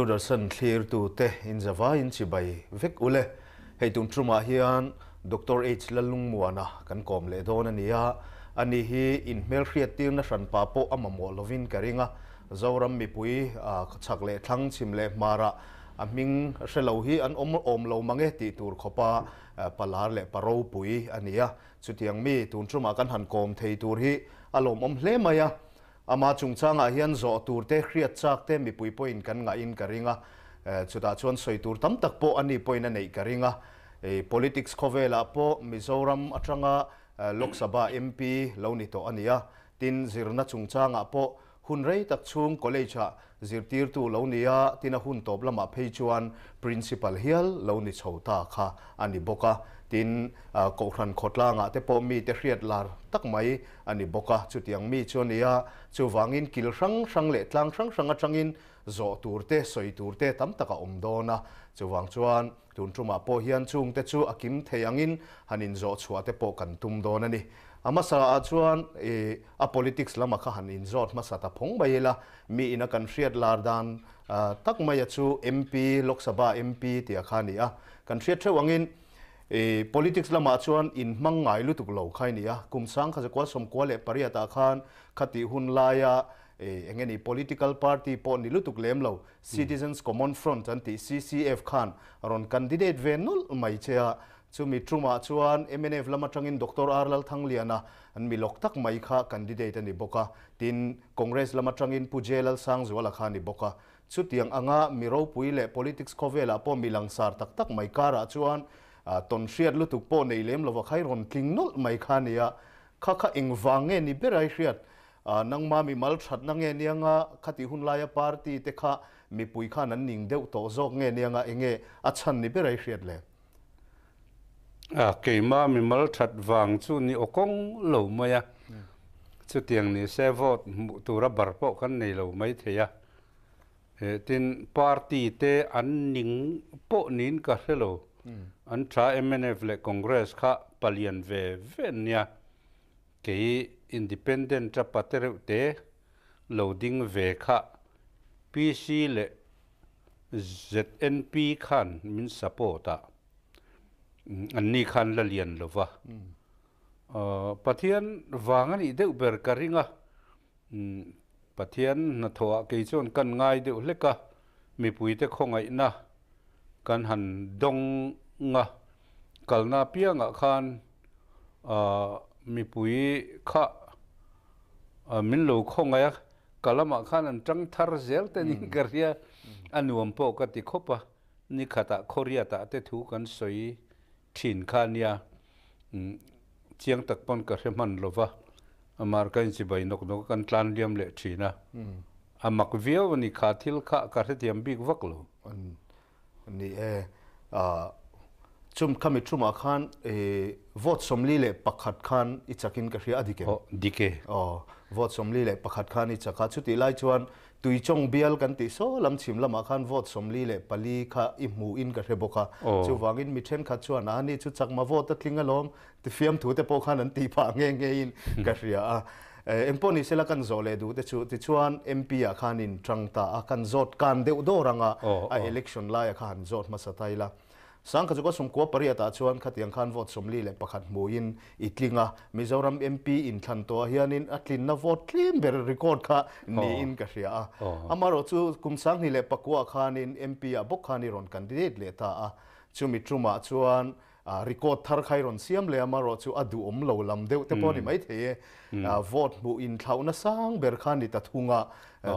Doordarshan thlirtute inzavaiin chibai vek ule. Hei tun tumah hian Doctor H Lalungmuana kan kawm leh dawn a ni a, ani hi inhmelhriat tirna hranpa pawh a mamawh lovin ka ring a, Zoram mipui chhak leh thlang chhim leh hmarah a hming hre lo hi an awm awm lo mang e tih tur khawpa palar leh pa ropui a ni a. Chutiang mi tun tumah kan han kawm thei tur hi a lawmawm hle mai a. Ama chungchangah hian zawh tur te, hriat chak te mipui pawhin kan ngahin ka ring a. Chutah chuan sawi tur tam tak pawh a ni pawhin a neih ka ring a. Politics khawvelah pawh Mizoram atanga Lok Sabha MP lo ni tawh a ni a. Tin, zirna chungchangah pawh hun rei tak chhung college-ah zirtirtu lo ni a, tin a hun tawp lamah phei chuan Principal hial lo ni chho ta kha a ni bawk a. Tin, Kohhran khawtlangah te pawh mite hriat lar tak mai a ni bawk a. Chutiang mi chu a ni a, chuvangin kil hrang hrang leh tlang hrang hrang atangin zawh tur te, sawi tur te tam tak a awm dawn a. Chuvang chuan Tun tumah pawh hian chungte chu a kim thei angin han inzawh chhuah te pawh kan tum dawn a ni. A hmasa ah chuan i a politics lamah kha han inzawt hmasa ta phawng mai ila, mi ina kan hriat lar dan tak maia chu MP, Lok Sabha MP tia kha a ni a. Kan hriat theuh angin i politics lamah chuan inhmang ngai lutuk lo kha i ni a. Kum sang kha zakua 98 ah khan khatih hun laia i eng nge ni political party pawh ni lutuk lem lo Citizens Common Front an tih CCF khan rawn candidate ve nawlh mai che a, chumi tumah chuan mnf lam atangin Doctor R Lalthangliana an mi lawk tak mai kha candidate a ni bawk a, tin Congress lam atangin Pu J Lalsangzuala kha a ni bawk a. Chutiang anga mi ropui leh politics khawvelah pawh mi langsar tak tak mai karah chuan tawnhriat lutuk pawh nei lem lova kha i rawn tling nawlh mai kha a ni a, kha kha engvang nge ni ber a i hriat? Nangma mimal thatna nge nianga khati hun laia party te kha mipui khan an ning deuh tawh zawk nge nianga enge a chhan ni ber a i hriat le? Keima mimal that vang chu ni aw kawng lo mai a, chutiang ni se vote hmuh tura bar pawh kan nei lo mai thei a, tin party te an ning pawh niin ka hre lo, an tha mnf leh Congress kha palian ve ve an nia. Kei Independent a pate reuh te lo ding ve kha PC leh ZNP khan min support a, anni khan la lian lo va. Pathian vang a nih deuh ber ka ring a, Pathian hnathawhah kei chuan kan ngai deuh hlek a, mipuite khawngaihna kan han dawng a, kalna apiangah khan mipui kha min lo khawngaih a, ka lamah khan an tang thar zel te niin ka hria, a nuam pawh ka ti khawp a, nikhatah khawriatah te thu kan sawi thin kha nia, chiang tak pawn ka hre hman lo va, amah ka inchibai nawk nawk a, kan tlan liam leh thin a, a mak viau a ni kha thil kha ka hrethiam bik vak lo. Ni e, chum khami thumah khan vote 41 khan i chakin ka hria a dik em? Aw, dik e. Aw, vote 41 khan i chak a, chutih lai chuan Tuichawng bial kan tih saw lam chhim lamah khan vote 44 kha i hmuhin ka hre bawk a, chuvangin mi thenkhat chuan a ni chu chakma vote a tling alawm ti fiamthu te pawh khan an tih phah nghe ngeiin ka hria a. Engpawh ni sela kan zawh leh duh te chu tichuan MP ah khan in tang ta a, kan zawt kan deuh dawr anga a election laia kha han zawt hmasa ta ila. Sangkha chu ka 98 ah chuan khatiang khan vote 41 hmuhin i tling a, Mizoram MP inthlan tawhah hianin a tlinna vote tlem ber record kha niin ka hria a. Amaherawh chu kum 2009 ah khanin MP ah bawk khan i rawn candidate leh ta a, chumi tumah chuan record thar kha i rawn siam leh a, amaherawh chu a duhawm lo lam deuh te pawh a ni maithei e. Vote hmuh inthlauhna sang ber kha ni ta thung a,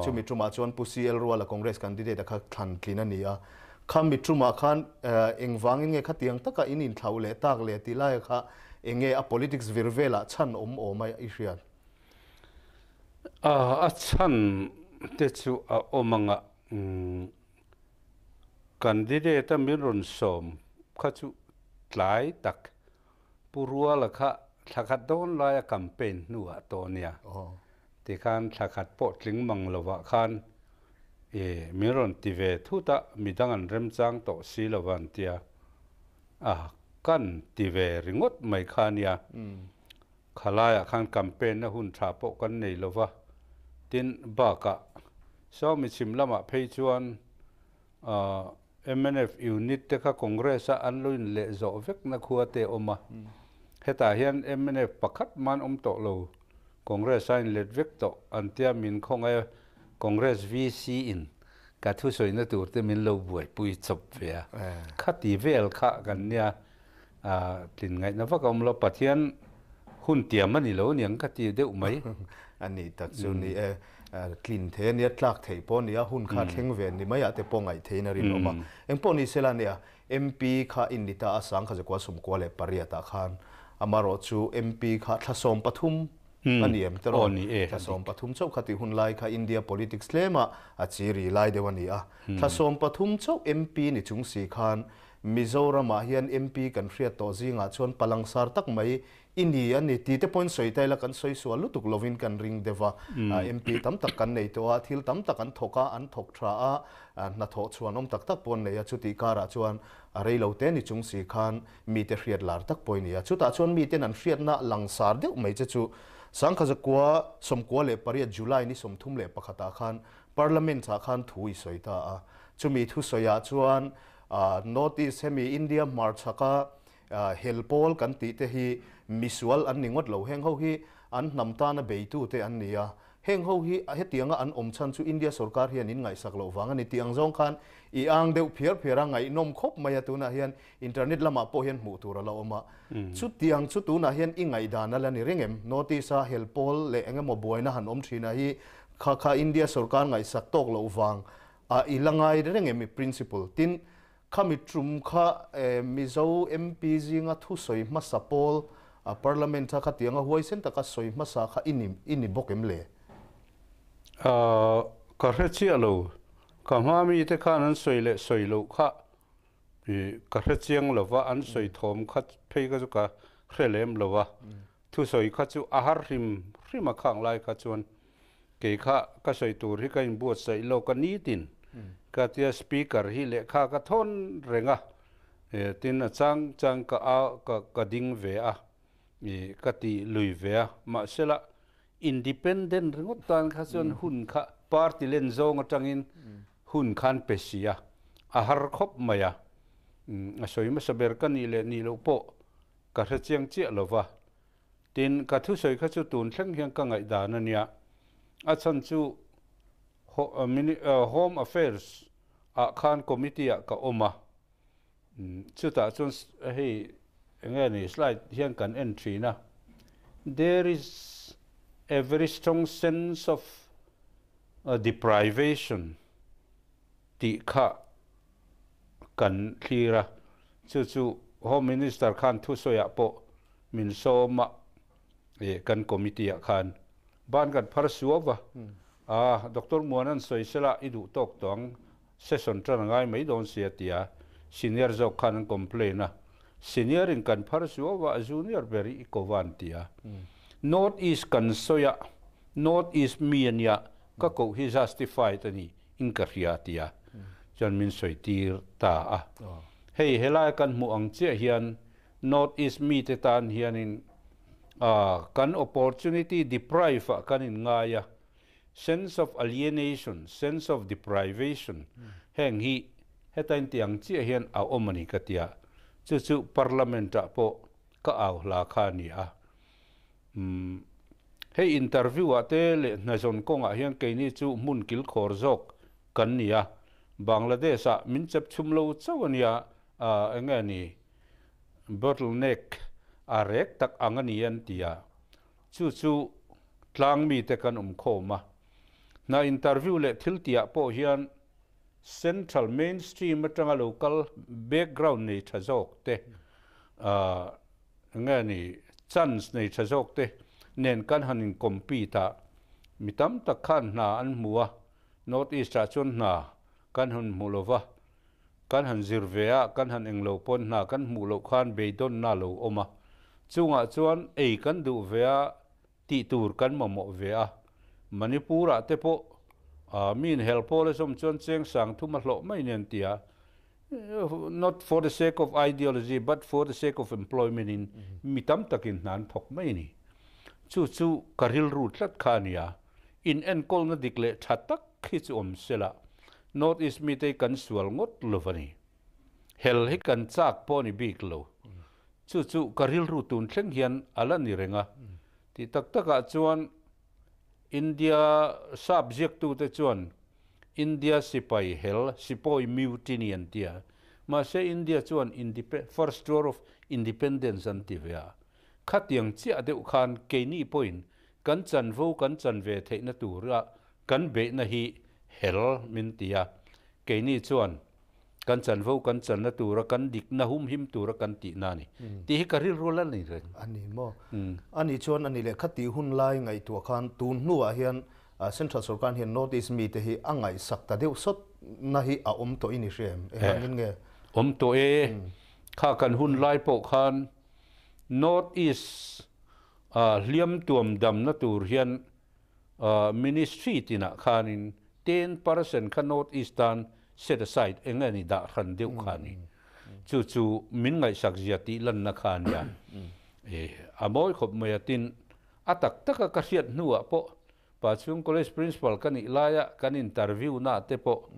chumi tumah chuan Pu CL Ruala Congress candidate a kha thlan tlin a ni a. Kha mi tumah khan engvangin nge khatiang taka in inthlauh leh tak leh tih laia kha enge a politics vir velah chhan awm awm a i hriat? A chhan te chu a awm anga candidate a min rawn sawm kha chu tlai tak Pu Ruala kha thla khat dawn laia campaign hnuah tawh nia. Tikhan thla khat pawh tling mang lovah khan i min rawn ti ve thut a, midang an remchang tawh si lova an tia. A kan ti ve ringawt mai kha nia. Khalaiah khan campaign na hun tha pawh kan nei lova. Tin, bakah Sawmi chhim lamah phei chuan. Mnf unit te kha Congress a an lo in leh zawh vek na khua te a awm a. Hetah hian mnf pakhat man awm tawh lo, Congress a in let vek tawh an tia min khawngaih a, Congress VC in ka thusawina tur te min lo buaipui chawp ve a. Khati vel kha kan nia tlin ngaihna vak a awm lo, Pathian hun tiam a ni lo aniang ka ti deuh mai. A nih tak chu ni e, tlin thei a nia, tlak theih pawh a nia, hun kha thleng ve ni maiah te pawh ngaih theiin a rinawm a. Engpawh ni sela nia, MP kha in ni ta a, Sangkhazakua 98 ah khan amarawh chu MP kha thla 13 a ni em tiraw? Thla 13 chauh kha tih hun lai kha India politics tlema a chiri lai deuh a ni a. Thla 13 chauh MP ni chung si khan Mizoramah hian MP kan hriat tawh zingah chuan palangsar tak mai i ni a ni tih te pawhin sawi ta ila kan sawi sual lutuk lovin kan ring deuh a. MP tam tak kan nei tawh a, thil tam tak an thawk a, an thawk tha a, hnathawh chhuanawm tak tak pawh an nei a, chutih karah chuan a rei lo te ni chung si khan mite hriat lar tak pawh i ni a. Chutah chuan miten an hriatna langsar deuh mai che chu 1998 July ni 31 ah khan Parliament ah khan thu i sawi ta a. Chumi thusawiah chuan North East hemi India hmarchhaka hel pawl kan tih te hi misual an ni ngawt lo. Heng ho hi an hnam tana beitu te an ni a. Heng ho hi hetianga an awm chhan chu India sorkar hian in ngaihsak loh vang a ni tih ang zawng khan i ang deuh phiar phiar a, ngaihnawm khawp mai a. Tunah hian internet lamah pawh hian hmuh tur a la awm a. Chutiang chu tunah hian i ngaihdan a la ni reng em? North East a hel pawl leh eng emaw buaina han awm thin a hi kha kha India sorkar ngaihsak tawk loh vang a i la ngai reng em i principle? Tin, khami tum kha Mizo MP zinga thusawi hmasa pawl Parliament a khatianga huaisen taka sawi hmasa kha i ni i ni bawk em le? Ka hre chiah lo. Ka hma mite khan an sawi leh sawi loh kha ka hre chiang lo va, an sawi thawm kha phei kha chu ka hre lem lo a. Thusawi kha chu a har hrim hrim a khang lai kha chuan Kei kha ka sawi tur hi ka inbuatsaih lo ka nitin ka tia speaker hi lehkha ka thawn reng a, tin a chang chang ka a ka ka ding ve a, i ka ti lui ve a, mahsela independent ringawt tan kha chuan hun kha party len zawng atangin hun khan pe si a, a har khawp mai a, a sawi hmasa ber ka nih leh nih loh pawh ka hre chiang chiah lo va. Tin, ka thusawi kha chu tun thleng hian ka ngaihdan a nia. A chhan chu Home Affairs ah khan committee ah ka awm a, chutah chuan hei enge ni slide hian kan en thin a, there is a very strong sense of deprivation tih kha kan thlir a, chu chu Home Minister khan thusawiah pawh min sawm a, eh kan committee ah khan ban kan phar suau va, ah Doctor Muana'n sawi sela i duh tawk tawh ang, session tan a ngai mai dawn sia tia senior zawk khan an complain a, senior in kan phar suau va, junior ber i ko va an ti a. North East kan sawi a, North East mi a nia, ka koh hi justified a ni. in ka hria tia chuan min sawi tir ta a. Hei helai kan hmuh ang chiah hian North East mite tan hianin kan opportunity deprive ah kan in ngai a, sense of alienation, sense of deprivation heng hi heta in tih ang chiah hian a awm a ni ka tia. Chu chu Parliament ah pawh ka au hla kha a ni a. Umm, hei interview ah te leh hnazawn kawngah hian keini chu hmun kilkhawr zawk kan ni a, Bangladesh ah min chep chhum lo chauh a nia, ah eng nge ni, bottle neck a rek tak ang a ni an ti a, chu chu tlang mite kan awm khawm a. Hna interview leh thil tihah pawh hian central mainstream atanga lo kal background nei tha zawk te, ah, Nge ni, chance nei tha zawk te nen kan han in compete a, mi tam tak khan hna an hmu a, North East ah chuan hna kan han hmu lo va, kan han zir ve a, kan han englo pawn hna kan hmuh loh khan beidawnna a lo awm a, chungah chuan ei kan duh ve a, tih tur kan mamawh ve a, Manipur ah te pawh mi in hel pawl a zawm chuan cheng sang thum a hlawh mai nen tia not for the sake of ideology but for the sake of employment in mi tam takin hna an thawk mai a ni. Chu chu ka rilru tlat kha a nia. In enkawlna dik leh tha tak hi chu awm sela. North East mite hi kan sual ngawt lo a ni. Hel hi kan chak pawh a ni bik lo. Chu chu ka rilru tun thleng hian a la ni reng a. Tih tak takah chuan India sap ziaktute chuan India sipai hel, Sepoy Mutiny an ti a. Mahse India chuan First War of Independence an ti ve a. Khatiang chiah deuh khan keini pawhin kan chanvo kan chan ve theihna tura kan beihna hi hel min ti a. Keini chuan kan chanvo kan channa tura kan dikna humhim tura kan tihna a ni tih hi ka rilru la ni reng. A ni maw? A nih chuan a ni leh khatih hun lai ngaihtuah khan tun hnuah hian Central sorkar hian North East mite hi a ngaihsak ta deuh sawt na hi a awm tawh i ni hria em? Engvangin nge? Awm tawh e. Kha kan hun lai pawh khan North East hliam tuam damna tur hian Ministry tinah khanin 10% kha North East tan set aside eng nge ni dah hran deuh kha a ni. Chu chu min ngaihsak zia tih lanna kha a nia. A mawi khawp mai a tin a tak taka ka hriat hnuah pawh Pachhung College Principal ka nih laia kan interview na te pawh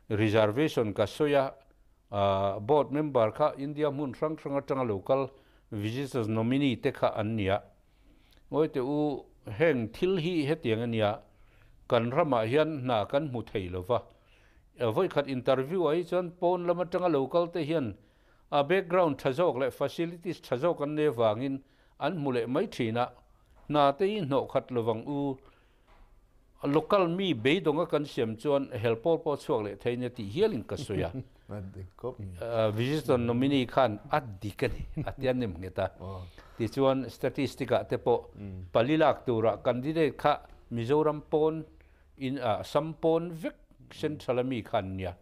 reservation ka sawi a, board member kha India hmun hrang hrang atanga lo kal visitors nominee te kha an nia. Ngawi teh u, heng thil hi hetiang a nia, kan ramah hian hna kan hmu thei lo va. Vawikhat interview ah hi chuan pawn lam atanga lo kal te hian a background tha zawk leh facilities tha zawk an nei avangin an hmu leh mai thin a, hna te hi hnawh khat lovang u. Local mi beidawnga kan siam chuan helpawl pawh chhuak leh thei nia tih hialin ka sawi a. Visitor nominee khan a dik a ni a ti a nem nghet a. Tichuan statistic ah te pawh pali lak turah candidate kha Mizoram pawn in Assam pawn vek central a mi kha an nia.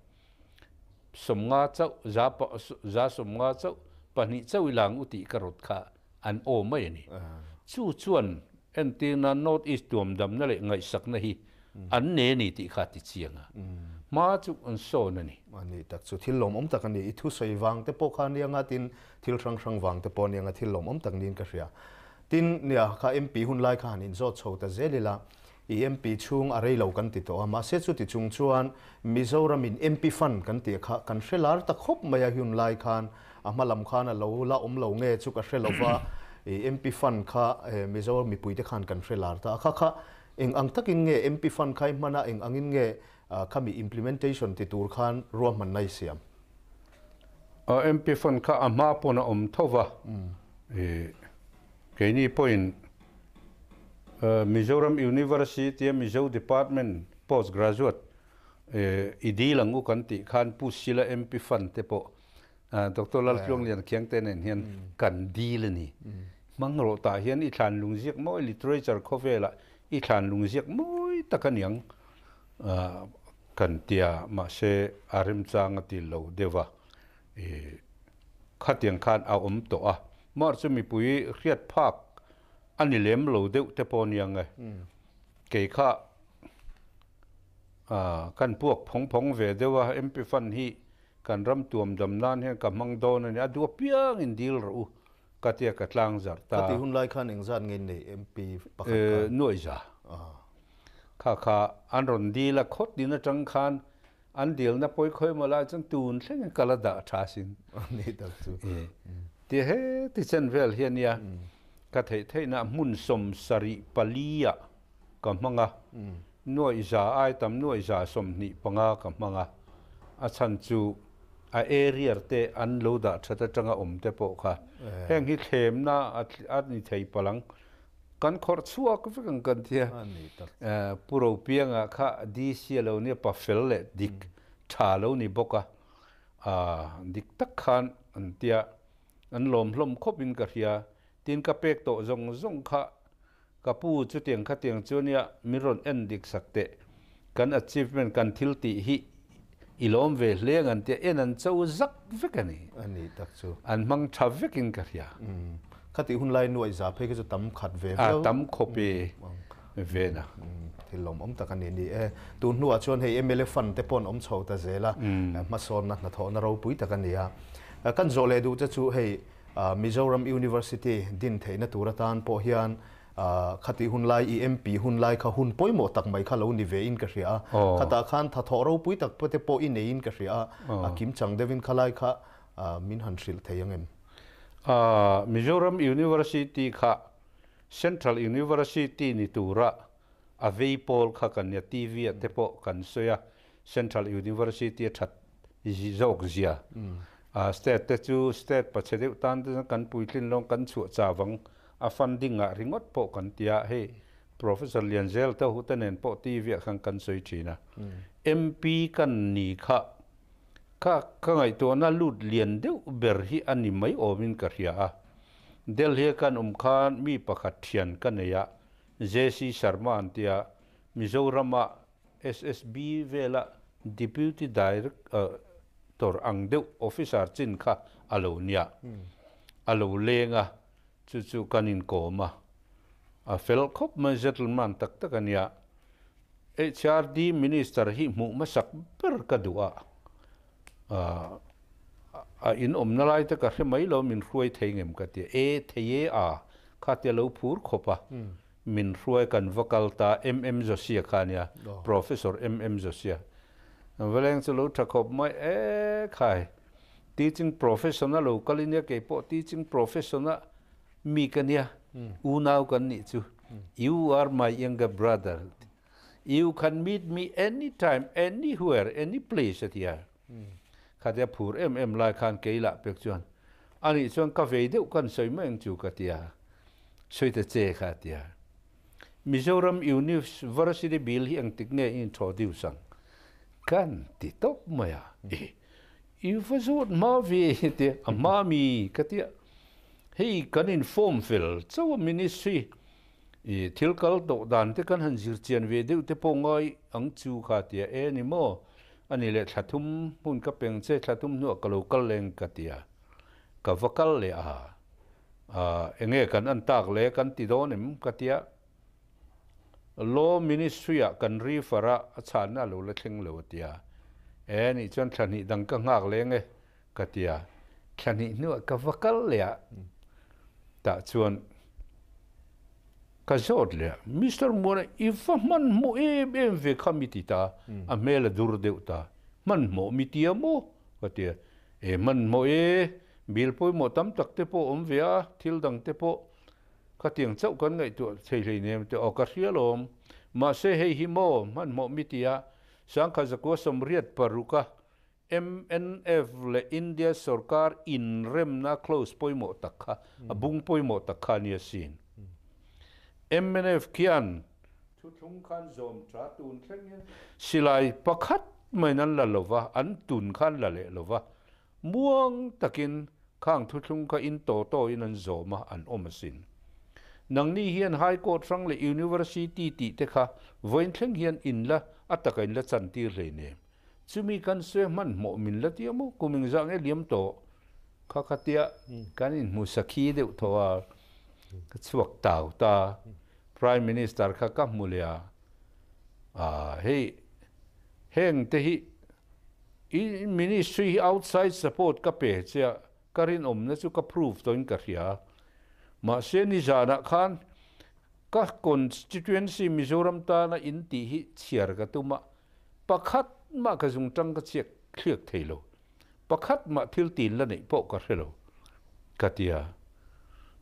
50 chauh za 50 chauh pahnih chauh i lang u tih ka rawt kha an aw mai a ni. Chu chuan entirna North East tuamdamna leh ngaihsakna hi an ne ni tih kha a ti chiang a, hma chu an sawn a ni. A ni tak chu thil lawmawm tak a ni. I thusawi vang te pawh kha a nia nga tin thil hrang hrang vang te pawh a nia nga thil lawmawm tak niin ka hria. Tin, nia kha MP hun lai kha han inzawt chho ta zel ila, i MP chhung a rei lo kan ti tawh a, mahse chuti chung chuan Mizoramin MP Fund kan tih kha kan hre lar ta khawp mai a hun lai khan a hma lam khan a lo la awm lo nge chu ka hre lo va, i MP Fund kha Mizoram mipuite khan kan hre lar ta a, kha kha eng ang takin nge MP Fund kha i hman a, eng angin nge khami implementation ti tur khan ruahmanna i siam? MP Fund kha a hma pawn a awm tho va, i keini pawhin Mizoram University a Mizo Department Post Graduate i dil ang u kan tih khan Pu Sila MP Fund te pawh Doctor Laltluanglian Khiangte nen hian kan dil a ni. Hmang rawh tah hian i thlan lung ziak mawi literature khawvelah i thlan lung ziak mawi tak a niang kan tia mahse a remchang a ti lo deuh a, khatiang khan a awm tawh a. Mar chu mipui hriat phak a ni lem lo deuh te pawh aniang e. Kei kha kan puak phawng phawng ve deuh a, MP Fund hi Kan ram tuam dam nan hian ka hmang dawn a ni, a duh apiang in dil rawh u, ka tia ka tlang zarh ta. Ka tih hun lai khan engzat nge nei MP pakhat khan? Nuaihza. Kha kha an rawn dil a, khawt din atang khan an dilna pawi khawi maw lai chuan tun thlengin ka la dah tha sin. Ni tak chu. Ti heti chen vel hi a nia, ka theih theihna hmun 74 ah ka hmang a, nuaihza ai tam nuaihza 25 ka hmang a, a chhan chu a area te an lo dah that atanga awm te pawh kha heng hi thlemna a ni thei palh ang, kan khawrh chhuak vek ang kan tia, Pu Ropianga kha DC a lo nia pa fel leh dik tha lo ni bawk a, dik tak khan an tia an lawm hlawm khawp in ka hria, tin ka pek tawh zawng zawng kha Ka pu chutiang khatiang chu nia min rawn en dik sak teh. Kan achievement kan thil tih hi i lawm ve hle ang an tia en an cho zak vek a ni. A ni tak chu. An hmang tha vekin ka hria. Khatih hun lai nuaih za phei kha chu tam khat ve viau. A tam khawp e ve na. Thil lawmawm tak a ni ni e. Tun hnuah chuan hei mla fund te pawh an awm chho ta zel a, hmasawnna hnathawhna ropui tak a ni a. Kan zawh leh duh che chu hei Mizoram University din theihna tur atan pawh hian Khatih hun lai i MP hun lai kha hun pawimawh tak mai kha lo ni ve in ka hria a. Khatah khan thathawh ropui tak te pawh i nei in ka hria a, a kimchang deuhin khalai kha min han hrilh thei ang em? Mizoram University kha Central University ni tura a vei pawl kha kan nia, TV ah te pawh kan sawi a, Central University a that zawk zia. State te chu state pachhe deuh tan te chuan kan puitlin lawng kan chhuah chavang a funding ah ringawt pawh kan ti a, hei Professor Lianzel te ho te nen pawh TV ah khan kan sawi thin a. MP kan ni kha kha ka ngaihtuahna lut lian deuh ber hi a ni mai awmin ka hria a. Delhi a kan awm khan mi pakhat thian ka nei a, JC Sharma an tia, Mizorama SSB vela Deputy Director ang deuh officer chin kha a lo nia, a lo leng a, chu chu kan inkawm a, a fel khawp mai gentleman tak tak a nia. HRD Minister hi hmuh hmasak ber ka duh a, a in awmna lai te ka hre mai lo min hruai thei ngem ka ti a, e thei e a, kha tia lo phur khawp a, min hruai kan va kal ta MM Josia kha ania, Professor MM Josia. Valeng chu lo tha khawp mai e khai, teaching profession a lo kal ania keipawh teaching profession a mi ka nia, unau kan nih chu, you are my younger brother. You can meet me anytime, anywhere, any place a ti a. Khatia phur em em lai khan kei lah pek chuan anih chuan ka vei deuh kan sawi mai ang chu ka ti a, sawi ta che kha a ti a. Mizoram University bill hi engtik nge i introduce ang? Kan ti tawp mai a. E, i va zawt hma ve ti a hma mi ka ti a. Hei kan inform fel chauh a ministry I thil kal tawh dan te kan han zir chian ve deuh te pawh ngai ang chu kha tia e ni maw? A ni leh thla thum hmun ka peng che thla thum hnuah ka lo kal leng ka tia. Ka va kal leh a, enge kan an tak le kan ti dawn em ka tia. Law Ministry ah kan refer a, a chhanna a lo la thleng lo a tia. E nih chuan thla hnih dang ka nghak leng e ka tia. Thla hnih hnuah ka va kal leh a, tah chuan ka zawt leh a, Mister Muana i va hmanhmawh em em ve kha mi ti ta, a hmel a dur deuh ta, hmanhmawh mi tia maw? ka ti a, e hmanhmawh e, bill pawimawh tam tak te pawh awm ve a, thil dang te pawh khatiang chauh kan ngaihtuah thei hleinem te aw ka hria lawm, mahse hei hi maw hmanhmawh mi tia Sangkhat zakua 86 a MNF leh India sorkar inremna clause pawimawh tak kha, a bung pawimawh tak kha a nia sin. MNF khian thuthlung khan zawm tha tun thleng hian silai pakhat maiin an la lo va, an tun khan la leh lo va, muang takin khang thuthlung kha in taw tawin an zawm a, an awm asin. Nangni hian High Court hrang leh University tih te kha vawiin thleng hian in la a taka in la chantir hleinem. Chumi kan sawi hmanhmawh min la tia maw? Kum engzah nge liam tawh? Kha kha tia kan inhmu sakhi deuh tawh a, ka chhuak tau ta. Prime Minister kha ka hmu leh a, ah hei heng te hi i ministry hi outside support ka pe che a, ka rinawmna chu ka prove tawhin ka hria. Mahse nizanah khan ka constituency Mizoram tana in tih hi chhiar ka tum a, Pakhat mah ka zung tang ka chiak thliak thei lo. Pakhat mah thil tin la neih pawh ka hre lo, ka ti a.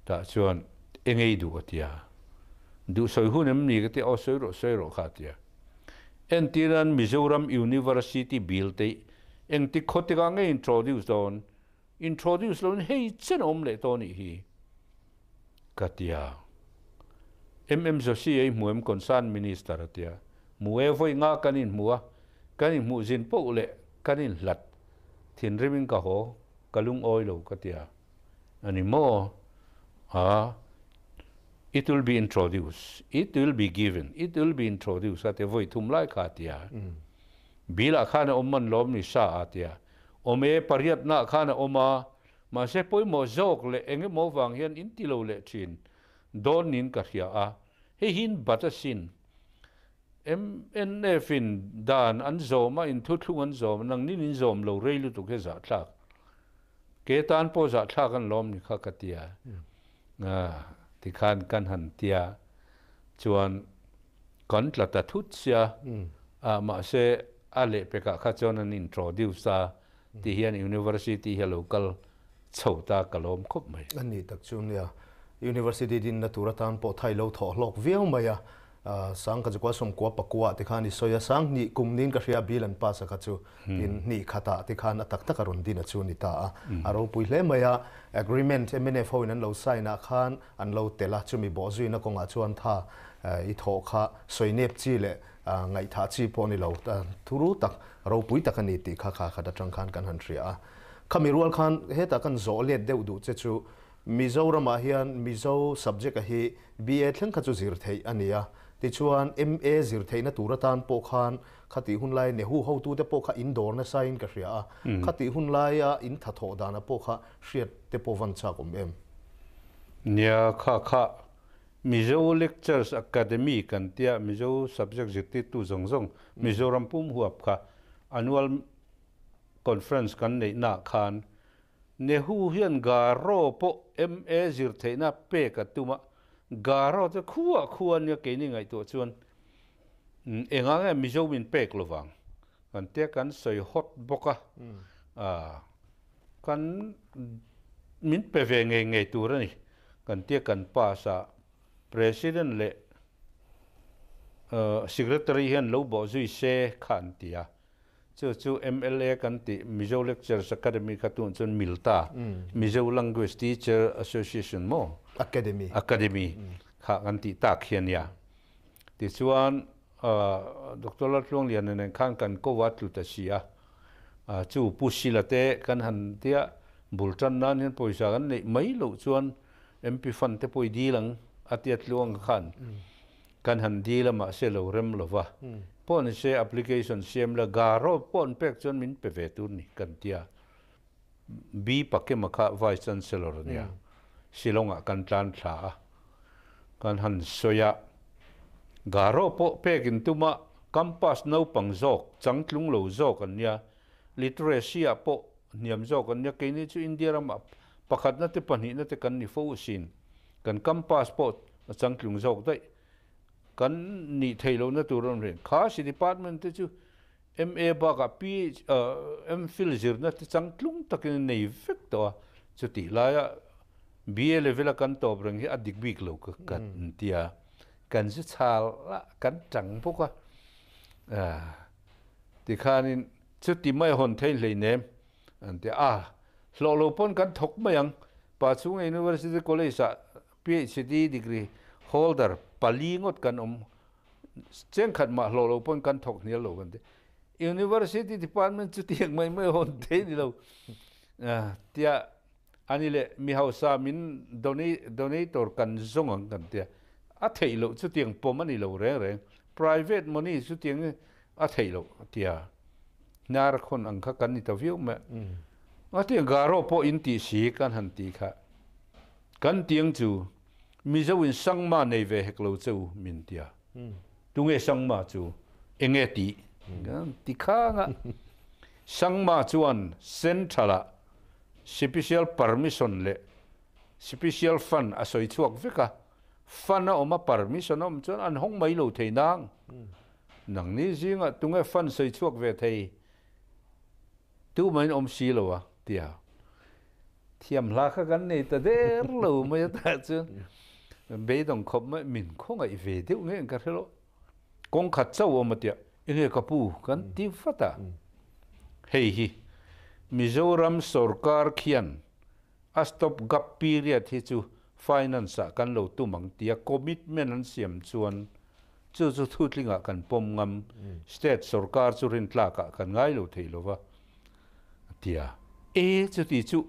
Tah chuan eng ei duh ka ti a. Duh sawi hun em ni ka ti a, aw sawi rawh sawi rawh kha a ti a. Entirnan Mizoram University bill te engtik khaw tikah nge introduce dawn? Introduce loin hei chen a awm leh tawh anih hi ka ti a. MM Joshi ei hmu em concern minister a ti a. Hmu e vawi nga kan inhmu a, kan inhmuh zin poh leh kan inhlat thinrim in ka haw, ka lungawi lo ka ti a. A ni maw? A, it will be introduced, it will be given, it will be introduced a ti a, vawi thum lai kha a ti a. Bill ah khan a awm man lawm ni sa a ti a. Awm e, pariatnaah khan a awm a, mahse pawimawh zawk leh eng emaw vang hian in ti lo leh thin dawn niin ka hria a, hei hi in bat asin. MNF in dan an zawm a, in thuthlung an zawm a, nangnin in zawm lo rei lutuk hi zahthlak. Ke tan pawh zahthlak an lawm ni kha ka ti a, tikhan kan han ti a. Chuan kan tla ta thut sia a, mahse a lehpekah kha chuan an introduce a ti hian University hi a lo kal chho ta ka lawm khawp mai. A ni tak chu nia, University dinna tur atan pawh thai lo thawh hlawk viau mai a, Sang ka chukua sawmkua pakua te khan i sawi a, sang hnih kum niin ka hria bill an pass a kha chu tin hnih khatah te khan a tak tak a rawn din a chu ni ta a, a ropui hle mai a, agreement mnf ho in an lo sign ah khan an lo tel a, chumi bawh zuina kawngah chuan tha i thawh kha sawi nep chi leh ngaihthah chi pawh ni lo thuru tak ropui tak a ni tih kha kha khat atang khan kan han hria a. Khami rual khan hetah kan zawh let deuh duh che chu Mizoramah hian Mizo subject a hi BA thleng kha chu zir theih a ni a, tichuan MA zir theihna tur atan pawh khan khatih hun lai Nehu hotute pawh kha in dawr nasa in ka hria a, khatih hun laia in thathawh dana pawh kha hriat te pawh van chak awm em? Nia, kha kha Mizo Lectures Academy kan tia Mizo subject zirtirtu zawng zawng Mizoram pum huap kha annual conference kan neihnaah khan Nehu hian Garo pawh MA zir theihna pek a tum a, Garo chu khuah khuah ania keini ngaihtuah chuan engah nge Mizo min pek lovang kan tia kan sawi hawt bawk a, kan min pe ve ngei ngei tur a ni kan tia kan pass a, President leh Secretary hian lo bawh zui se kha an ti a. Chu chu mla kan tih Mizo Lecturers Academy kha tun chuan MILTA, Mizo Language Teacher Association maw? Academy. Academy kha kan tih tak hi a nia. Tichuan Doctor Laltluangliana nen khan kan ko a tlu ta si a, chu Pu Sila te kan han tia bul tan nan hian pawisa kan neih mai loh chuan MP fund te pawh i dil ang a tia tluang khan Kan han dil a mahse lo rem lo va, pawh ni se application siam la garo pawh an pek chuan min pe ve tur ni kan tia. B Pakema kha Vice Chancellor a nia, Shillong ah kan tlan thla a, kan han sawi a, garo pawh pek in tum a, campus naupang zawk, changtlung lo zawk an nia, literacy ah pawh hniam zawk an nia, keini chu India ramah pakhatna te pahnihna te kan ni fo asin. Kan campus pawh a changtlung zawk daih. Kan nih theih lohna tur a awm reng. Kha si department te chu MA bakah PH MPhil zirna te changtlung takin a nei vek tawh a. Chutih laia BA level a kan tawp reng hi a dik bik lo ka kan ti a. Kan zu chhal a, kan tang bawk a. Tikhanin chuti mai a hawn thei hleinem an ti a. Hlawh lo pawn kan thawk mai ang. Pachhunga University College-ah PhD degree holder pali ngawt kan awm. Chengkhat mah hlawh lo pawn kan thawk hnial lo kan ti. University department chu tiang mai mai hawn thei ni lo. Tia ani leh mi hausa min donator kan zawng ang kan tia. A theih loh chu tiang pawm a ni lo reng reng. Private money chu tiang a theih loh tia. Hnar khawn ang kha kan ni ta viau mai a. A tiang Garo pawh in tih si kan han tih kha. Kan tiang chu Mizo in Sangma nei ve hek lo che u min tia. Tunge Sangma chu enge tih kan ti khang a. Sangma chuan Central ah Special Permission leh Special Fund a sawi chhuak vek a. Fund a awm a permission a awm chuan an hawng mai lo thei nang. Nangni zingah tunge fund sawi chhuak ve thei Tumahin awm si lo a, tia thiam hla kha kan nei ta der lo mai a tah chuan beidawng khawp mai min khawngaih ve deuh nge ka hre lo. Kawng khat chauh awm a tia, enge ka pu kan ti vat a. Hei hi Mizoram sorkar khian a stop gap period hi chu finance ah kan lo tum ang tia commitment an siam chuan Chu chu thutlingah kan pawm ngam, state sorkar chu rintlakah kan ngai lo thei lo va, a ti a. E, chuti chu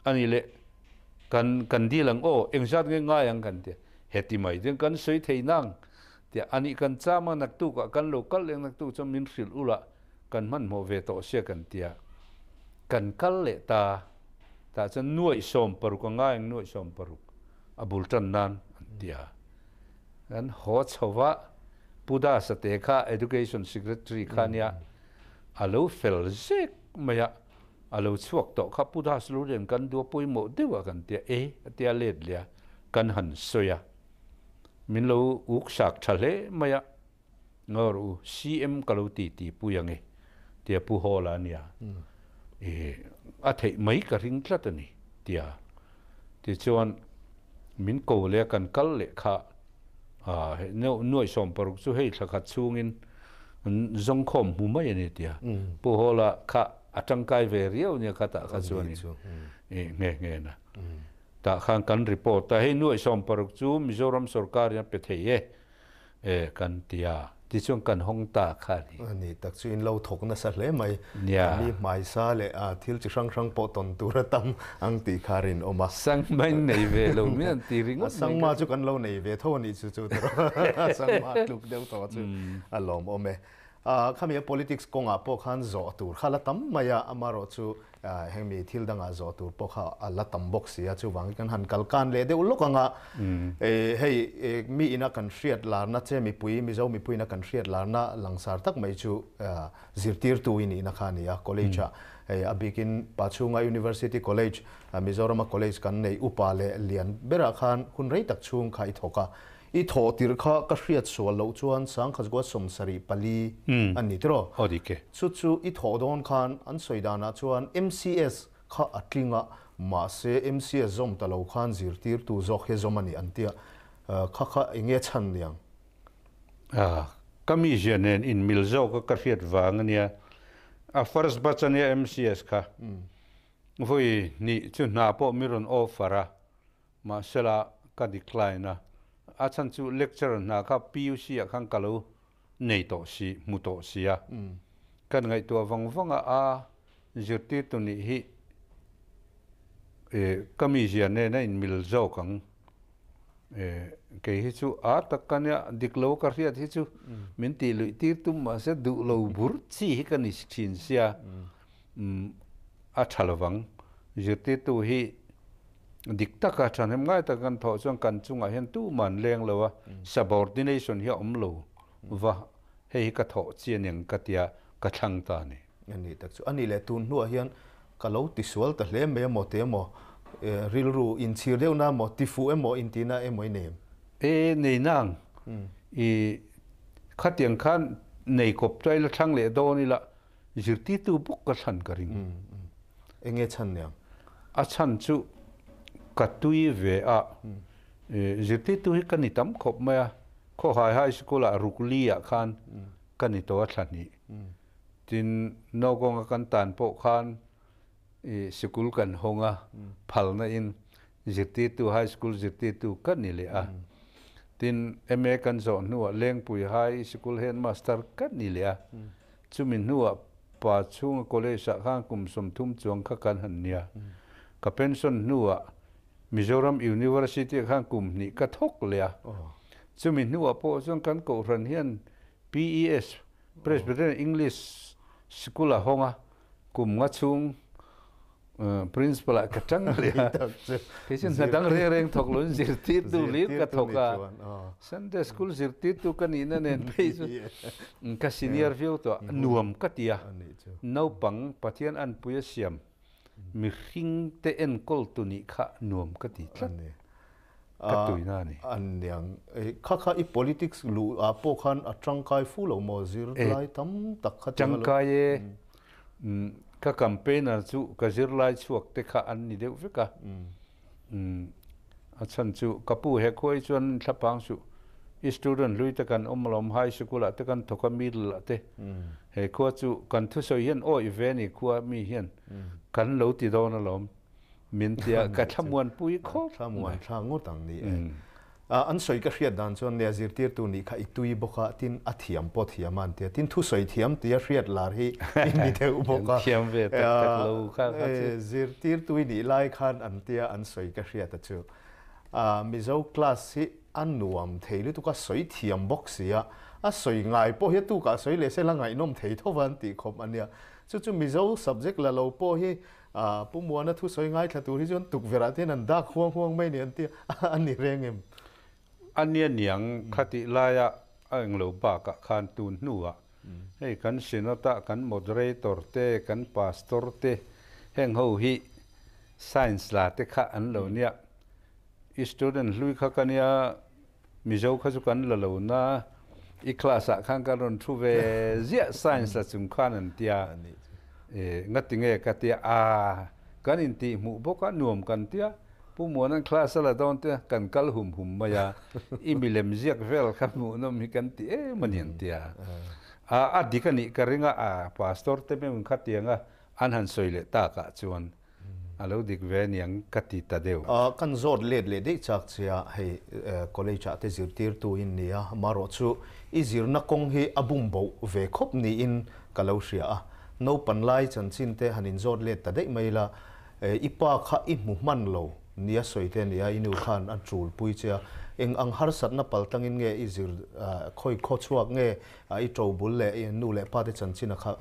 a ni le, kan kan dil ang aw, engzat nge ngai ang kan ti a. Heti mai chuan kan sawi thei nang, tia a nih kan cham a, naktukah kan lo kal leh naktuk chuan min hrilh ula kan hmanhmawh ve tawh sia kan ti a. Kan kal leh ta, tah chuan nuaih 60 a ngai ang, nuaih 60 a bul tan nan an ti a. Kan haw chho va, Pu Dasa te kha Education Secretary kha nia a lo fel zek mai a, a lo chhuak tawh kha Pu Das lo rian kan dua pawimawh deuh a kan tia e a tia let leh a, kan han sawi a. Min lo uk sak tha hle mai a, Ngawr u, CM ka lo ti ti pui ang e, tia Pu Hawla a nia. I a theih mai ka ring tlat a ni, tia. Tichuan, min ko leh a kan kal leh kha, nuaih 60 chu hei thla khat chhungin an zawngkhawm hmu mai a ni, tia. Pu Hawla kha a tangkai ve riau nia kha tah kha chuanin nghe nghe na. Tah khan kan report a, hei nuaih 60 chu Mizoram sorkarin a pe thei e, E, kan ti a, tichuan kan hawng ta kha a ni. A ni tak chu in lo thawk nasa hle mai. Nia. Mi hmaisa leh thil chi hrang hrang pawh tawn tur a tam ang tih kha rinawm a. Sangma in nei ve lo mi an ti ringawt mai. Sangma chu kan lo nei ve tho a nih chu chu tawh. Sangma tluk deuh tawh chu a lawmawm e. Khami a politics kawngah pawh khan zawh tur kha la tam mai a, amarawh chu heng mi thil dangah zawh tur pawh kha a la tam bawk si a, chuvangin kan han kal kan leh deuh lawk ang a. Hei mi ina kan hriat larna che mipui, Mizo mipui ina kan hriat larna langsar tak mai chu zirtirtu i nihna kha a ni a, college ah hei a bikin Pachhunga University College, Mizorama college kan neih upa leh lian berah khan hun rei tak chhung kha i thawk a. I thawh tirh kha ka hriat sual loh chuan sangkhat 74 a ni tiraw? Aw dik e. Chu chu i thawh dawn khan an sawi danah chuan MCS kha a tling a, mahse MCS zawm ta lo khan zirtirtu zawk hi zawm a ni an tia. Kha kha eng nge chhan niang? Ka mizia nen inmil zawk a ka hriat vang a nia. A first batch a nia MCS kha. Vawi hnih chu hna pawh mi rawn offer a. Mahsela ka decline a, a chhan chu lecturer hna kha PUC ah khan ka lo nei tawh si, hmu tawh si a. Kan ngaihtuah vang vang a, a zirtirtu nih hi ka mizia nen a inmil zawk ang. Kei hi chu a tak ka nia, dik lo ka hriat hi chu min tih luih tir tum mahse duh lo bur chi hi ka ni thin sia, a tha lovang. Zirtirtu hi Dik taka thahnem ngai taka kan thawh chuan kan chungah hian tuman leng lo a, subordination hi a awm lo va, hei hi ka thawh chi a niang ka tia ka thlang ta a ni. A ni tak chu. A nih leh tun hnuah hian ka lo tisual ta hle mai emaw ti emaw, rilru inchhir deuhna emaw, tifuh emaw intihna emaw i nei em? E, nei nang. I khatiang khan nei kawp chu a ila thlang leh dawn ila, Zirtirtu bawk ka thlan ka ring. Eng nge chhan niang? A chhan chu ka tui ve a, zirtirtu hi ka ni tam khawp mai a, Khawhai High School ah Rukli ah khan ka ni tawh a thla hnih. Tin, Nogong a kan tan pawh khan sikul kan hawng a, phalna in zirtirtu High School zirtirtu ka ni leh a. Tin, MA kan zawh hnuah Lengpui High School Headmaster ka ni leh a. Chumi hnuah pa chhunga college ah khan kum 30 chuang kha kan han nia. Ka pension hnuah Mizoram University ah khan kum hnih ka thawk leh a. Chumi hnuah pawh chuan kan kohhran hian PES, Presbyterian English School a hawng a, kum nga chhung Principal ah ka ṭang leh a, kei chu hna dang reng reng thawk loin zirtirtu lir ka thawk a, Sunday school zirtirtu ka nihna nen phei chu ka senior viau tawh a, nuam ka ti a, naupang Pathian anpui a siam mihring te enkawl tu nih kha nuam ka ti tlat, ka tuina a ni. Aniang, kha kha i politics luh ah pawh khan a tangkai fu lo maw zirlai tam tak kha tia. Tangkai e, Ka campaigner chu ka zirlai chhuak te kha an ni deuh vek a. A chhan chu ka pu he khuai chuan thlapang suh i student hlui te kan awm alawm high school ah te kan thawk a middle ah te he khua chu kan thusawi hian awih ve ni khua mi hian kan lo ti dawn alawm min tia ka thlamuanpui khawp mai. Thlamuan thla ngawt ang ni e. An sawi ka hriat dan chuan nia zirtirtu nih kha i tui bawk a, tin a thiam pawh thiam a an ti a, tin thusawi thiam tia hriat lar hi i ni deuh bawk a. Thiam ve tak tak lo kha kha chu. Zirtirtu i nih lai khan an tia an sawi ka hriat a chu. Mizo class hi a nuam thei lutuk a, sawi thiam bawk si a, a sawi ngai pawh hi a tukah sawi leh se la ngaihnawm thei tho va an tih khawp a nia. Chu chu Mizo subject la lo pawh hi Pu Muana thusawi ngaithla tur hi chuan tukverh ah te hian an dak huang huang mai ni an ti a, a ni reng em? A nia niang khatih laia a englo bakah khan tun hnuah hei kan Synod ah kan Moderator te, kan Pastor te heng ho hi Science la te kha an lo nia. I student hlui kha ka nia. Mizo kha chu kan la lo na i class ah khan kan rawn thu ve ziah science la chung khan an tia ngati nge ka tia a kan in tih hmuh bawk a nuam kan tia Pu Muanan class a la dawn te kan kal hum hum mai a i milem ziak vel kha hmuhnawm hi kan ti em a ni an tia a a dik a nih ka ring a a pastor te meuh kha tiang a an han sawi leh tak ah chuan A lo dik ve aniang ka ti ta deuh. Kan zawt let leh daih chak che a, hei college ah te zirtirtu in ni a, marawh chu i zirna kawng hi a bum boh ve khawp niin ka lo hria a, naupan lai chanchin te han in zawt let ta daih mai la, i pa kha i hmu hman lo nia sawi te ania, i nu khan a tul pui che a, eng ang harsatna paltangin nge i zir khawi khaw chhuak nge i to bul leh i nu leh pa te chanchin a kha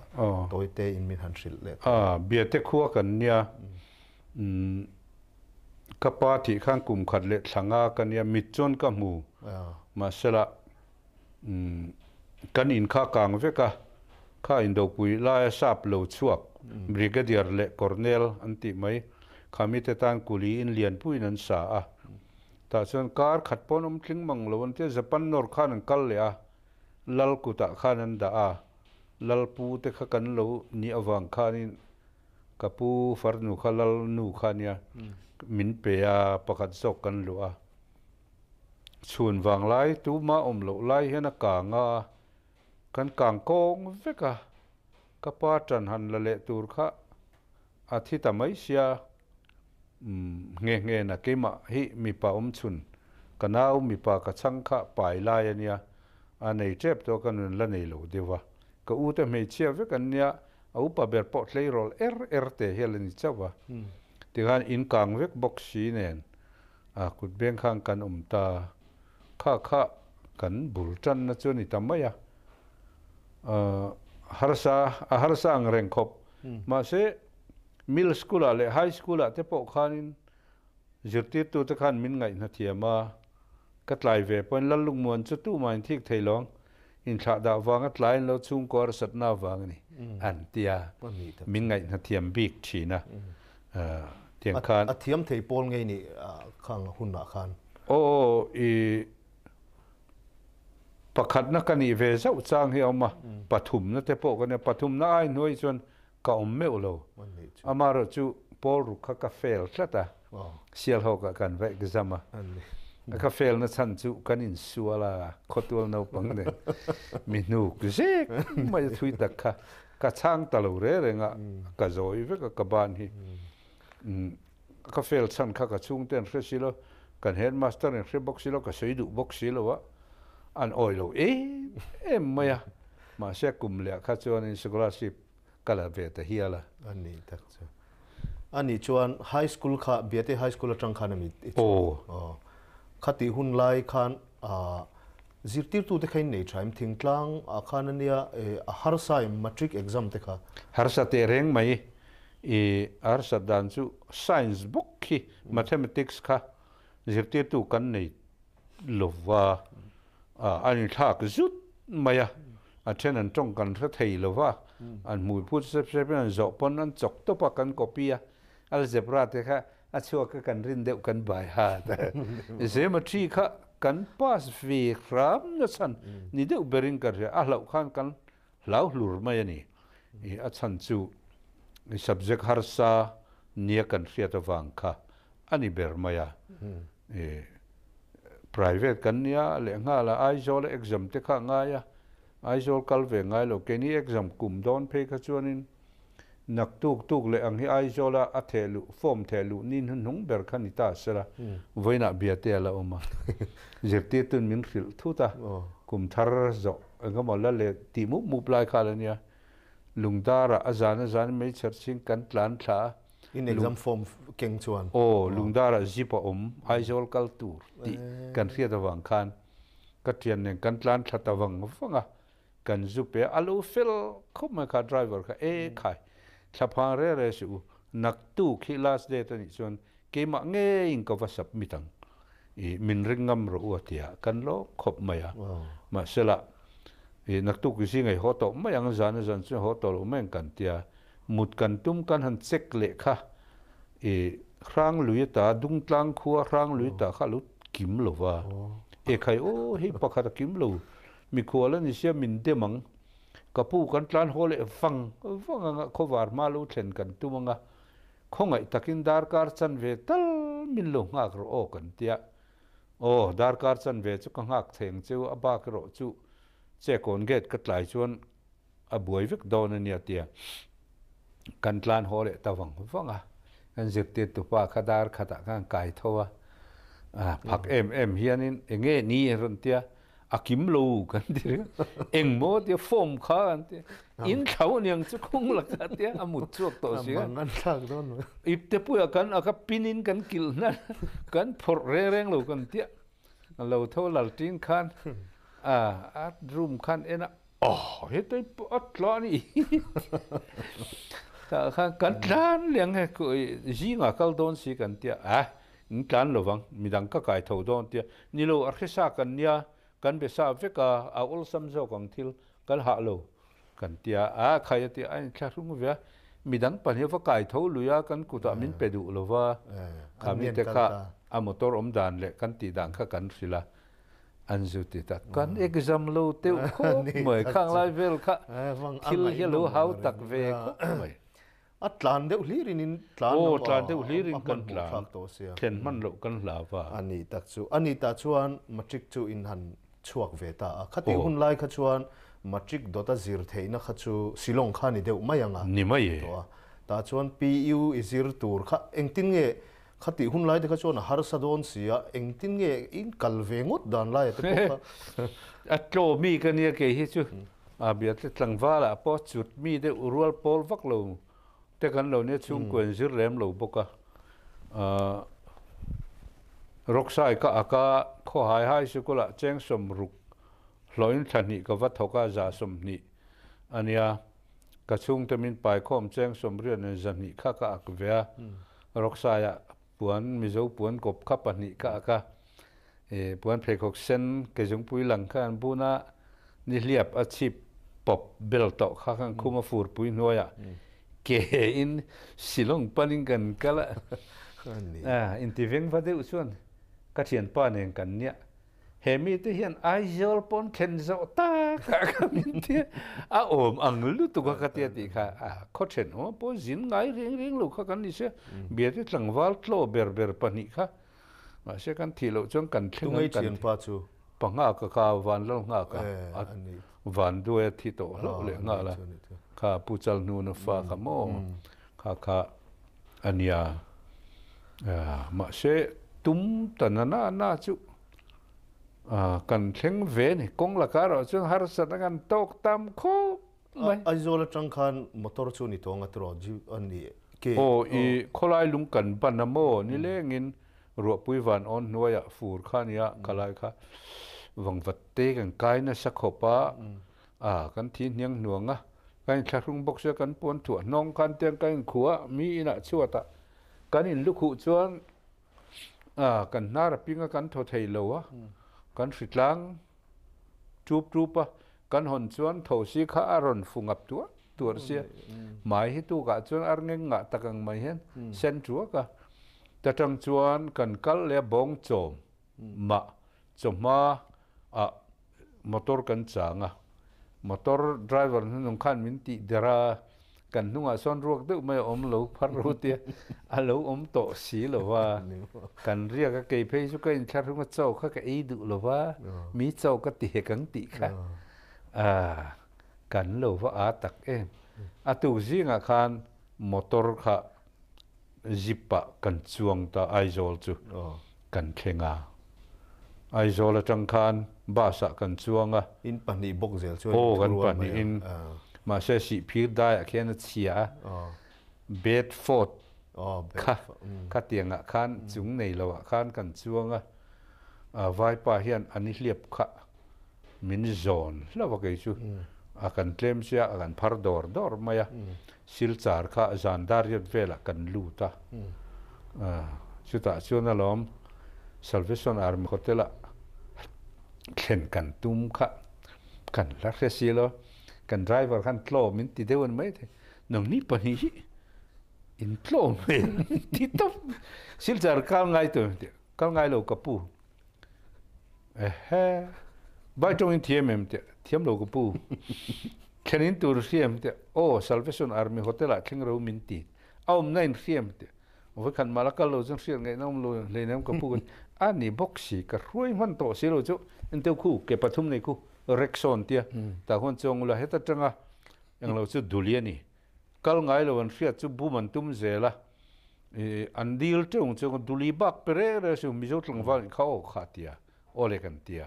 tawi te in min han hrilh leh ta. A, Biate khua kan nia, umm ka pa tih khan kum khat leh thla nga ka nia, mit chuan ka hmu, mahsela umm kan in kha kang vek a, kha indopui laia sap lo chhuak Brigadier leh Colonel an tih mai, kha mite tan kuli in lianpuiin an sa a, tah chuan kar khat pawn awm tling mang lo an tia, Japan nawr khan an kal leh a, Lal kutah khan an dah a, Lal pu te kha kan lo nih avang khanin ka pu farnu kha Lal nu kha nia min pe a, pakhat zawk kan luh a. Chhun vang lai tuma awm loh lai hian a kang a, kan kang kawng vek a, ka pa ṭan han la leh tur kha a thi ta mai sia. Umm, nghe nghe na keimah hi mipa awm chhun, ka nau mipa ka chhang kha pai lai a nia, a nei tep tawh ka nun la nei lo deuh a, ka u te hmeichhia vek an nia, a upa ber pawh tleirawl er er te hial a ni chauh a, tikhan in kang vek bawk si nen a kut beng khan kan awm ta, kha kha kan bul tanna chu a ni ta mai a, harsa a harsa ang reng khawp, mahse Middle school ah leh high school ah te pawh khanin zirtirtu te khan min ngaihna thiam a, ka tlai ve pawhin Lallungmuan chu tumah in thik thei lo ang, inthlah dah vanga tlai an lo chhungkaw harsatna avang a ni an ti a, min ngaihna thiam bik thin a, tiang khan. A thiam thei pawl ngei nih khang hunah khan. Aw i pakhatna ka nih ve zauh chang hi a awm a, pathumna te pawh ka nia, pathumna ai hnuai chuan Ka awm meuh lo. Amaherawh chu Paul ruk kha ka fail tlat a, Sialhawk ah kan va exam a. Ka fail na chhan chu kan insual a, khawtual naupang nen mi hnuk zek mai a thui tak kha ka chhang ta lo re reng a, ka zawi vek a ka ban hi. Ka fail chhan kha ka chhungte an hre si lo, kan headmaster in hre bawk si lo, ka sawi duh bawk si lo a, an awi lo em em mai a. Mahse kum leh kha chuanin scholarship ka la ve ta hial a. A nih tak chu. A nih chuan high school kha Biate High School atang khan ami i chhuak? Aw. Khatih hun lai khan zirtirtute kha in nei tha em? Thingtlang ah khan ania a harsa em matric exam te kha? Harsa teh reng mai. I harsat dan chu science bawk khi mathematics kha zirtirtu kan nei lova a inthlak zut mai a, a then an tawng kan hre thei lova, an hmui phut sep sep in an zawh pawn an chawk tawp a kan copy a, algebra te kha a chhuak a kan rin deuh kan bai hat a, geometry kha kan pass ve hram na chhan ni deuh berin ka hria, a hlauh khan kan hlau hlur mai a ni, a chhan chu subject harsa nia kan hriat avang kha a ni ber mai a, private kan nia lehnghal a Aizawl a exam te kha a ngai a, Aizawl kal ve ngai lo, keini exam kum dawn phei kha chuanin naktuk tuk leh ang hi Aizawl a a theh luh form theh luh ni hnuhnung ber kha ni ta sela, vawiinah biate a la awm a, zirtirtuin min hrilh thut a, kum thar zawh engemaw la leh tih mup mup lai kha la nia, lungdarah a zan a zan meichher chhing kan tlan thla a, In exam form keng chuan. Aw, Lungdarah zip a awm, Aizawl kal tur tih kan hriat avang khan ka thian nen kan tlan thla ta vang vang a, kan zu pe a, a lo fel khawp mai kha driver kha, e khai, thla phang re re suh u, naktuk hi last date a nih chuan keimah ngeiin ka va submit ang, i min ring ngam rawh u a ti a, kan lawm khawp mai a, mahsela i naktuk zingah i haw tawh mai ang, zan a zan chu haw tawh loh mai ang kan ti a, Mut kan tum kan han check leh kha i Hranglui ata Dungtlang khua Hranglui ta kha a lo kim lo va, Ekhai aw, hei pakhat a kim lo, mikhual a ni sia min dem ang. Ka pu kan tlan haw leh vang vang anga khawvar hma lo thlen kan tum anga, khawngaih takin darkar chanve tal min lo nghak rawh aw kan tia. Aw, darkar chanve chu ka nghak thei ang cheu, a bak erawh chu Chekawn gate ka tlai chuan a buai vek dawn a nia tia kan tlan haw leh ta vang vang a, kan zirtirtu pa kha dar khatah khan kai tho a, phak em em hianin eng nge ni a rawn tia, a kim lo kan ti ringawt, eng maw tia form kha kan tia, in thlau aniang chu khung la kha tia a mut chhuak tawh si a, ipte puiah kan a ka pin in kan kilh hnan kan phawrh reng reng lo kan tia, lo tho lal tin khan a room khan en a. Aw, hetei pawh a tla a ni. Tah khan kan tlan leh ang he, zingah kal dawn si kan tia, a in tlan lo vang, midang ka kai tho dawn tia, ni lo a hresa kan nia, kan be sa vek a, a awlsam zawk ang thil kan hah lo kan tia, a khai a tia, a inthlahrung ve a, midang pahnih va kai tho lui a, kan kutah min pe duh lo va, kha mite kha a motor awm dan leh kan tih dan kha kan hrilh a. An zu ti tak. Kan exam lo deuh khawp mai. Khang lai vel kha thil hi a lo hau tak ve khawp mai. A tlan deuh hlirin in tlan Aw, tlan deuh hlirin kan tlan. Thlen hman loh kan hlau va. A ni tak chu. A ni tah chuan matric chu in han chhuak ve ta a. Khati hun lai kha chuan matric dawta zir theihna kha chu Shillong kha ni deuh mai ang a. Ni mai e. Tah chuan PU i zir tur kha engtin nge Khatih hun lai te kha chuan a harsa dawn si a, engtin nge in kal ve ngawt dan laia te pawh kha. A tlaw mi ka nia kei hi chu a biate tlangval ah pawh chut mi deuh rual pawl vak lo te kan lo nia chhungkua in zir lem lo bawk a. Rocksai ka ak a, Khawhai High Sikul ah cheng sawmruk hlawhin thla hnih ka va thawk a, za 20 a nia. Ka chhungte min paikhawm cheng sawmriat nen zahnih kha ka ak ve a, Roksaiah puan Mizo puan kawp kha pahnih ka ak a, e puan pheikhawk sen ke zungpui lang kha an bun a, nihliap a chhip pawp bel tawh kha khan khum a furpui hnuaiah ke in Shillong panin kan kal a, intiveng va deuh chuan ka thianpa nen kan nia. He mite hian Aizawl pawn thlen zawh tak ah kha min ti a awm ang lutuk a ka tia tih kha a khaw then awm pawh zin ngai reng reng lo kha kan ni sia biate tlangval tlaw ber ber pahnih kha mahse kan thih loh chuan kan thleng ang kan pa chu pa nghak a kha van lal nghak a van duai a thi tawh hlauh leh nghal a kha pu chal hnuna fa kha maw kha kha A nia. Mahse, tum ta na na na chu kan thleng ve ni. Kawng laka erawh chuan harsatna kan tawk tam khawp mai. Aizawl atang khan motor chu ni tawng a tiraw a ni ke? Aw, i khawlai lung kan ban a maw? Nilengin ruahpui van awn hnuaiah fur kha a nia, khalai kha vangvat te kan kai nasa khawp a. A, kan thi hniang hnuang a, kan inthlahrung bawk sia, kan puan thuah hnawng khan tiang kan inkhua a, mi inah chhuatah kan inlukhuh chuan a, kan hnar a ping a, kan thaw thei lo a, kan hritlang tup tup a, kan hawn chuan thosi kha a rawn fu ngap tuar tuar sia, hmai hi tukah chuan ar ngeng ngah tak ang mai hian sen tuak a, ta tang chuan kan kal leh a bawng chawm mah chawhma ah motor kan chang a, motor driver hnunung khan min tih der a, kan hnungah sawn ruak deuh mai a awm lo phar ru tia a lo awm tawh si lo va, kan riak a kei phei chu ka inthlahrung a chaw kha ka ei duh lo va, mi chaw ka ti hek ang tih kha ah kan lo va a tak em. A tuk zingah khan motor kha zip ah kan chuang ta Aizawl chu kan thleng a. Aizawl atang khan bus ah kan chuang a. In pahnih bawk zel chuan in thu rual mai a. Mahse Sihphir dai ah khian a chhia a. Bedford kha khatiang ah khan chung nei lo ah khan kan chuang a. Vaipa hian a nihliap kha min zawn hlauh a kei chu a kan tlem sia a kan phar dawr dawr mai a, silchar kha zan dar riat velah kan lut a, chutah chuan alawm Salvation Army Hotel ah thlen kan tum kha kan la hre si lo, kan driver khan tlawm min ti deuh a ni maithei, nangni pahnih hi in tlawm hmel min ti tawp, silchar kal ngai tur kal ngai lo ka pu. Ehe, Vai tawngin thiam em teh, thiam lo ka pu. Thlenin tur hriam teh, aw Salvation Army Hotel ah thleng ro min ti. A awmna in hriam teh, vawikhat mah la kal lo chuan hriat ngaihna awm lo hleinem ka pu ka ti. A ni bawk si, ka hruai hman tawh si lo chu enteu khu ke pathum nei khu Rexon tia tah khuan chuang ula heta tanga englo chu duli a ni. Kal ngai lo an hriat chu bum an tum zel a, an dil teuh chuan duli bak pe reng reng suh Mizo tlangval in kha aw kha tia aw le kan tia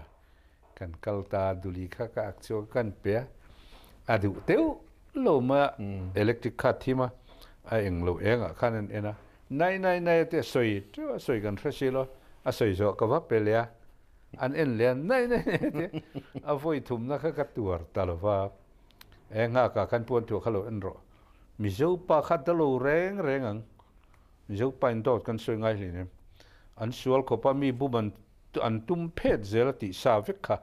kan kal ta duli kha ka ak chu kan pe a, a duh teuh lo mai a electric kha thim a, a eng lo eng ah khan an en a nai nai nai a tia sawi teuh a sawi kan hre si lo a sawi zawh ka va pe leh a an en leh a nai nai nai a tia a vawi thumna kha ka tuar ta lo va. E nghaka khan puan thuah kha lo en rawh. Mizo pa kha ta lo reng reng ang. Mizo pa in dawt kan sawi ngai hlei nem. An sual khawp a mi bum an an tum phet zel a tih sa vek kha.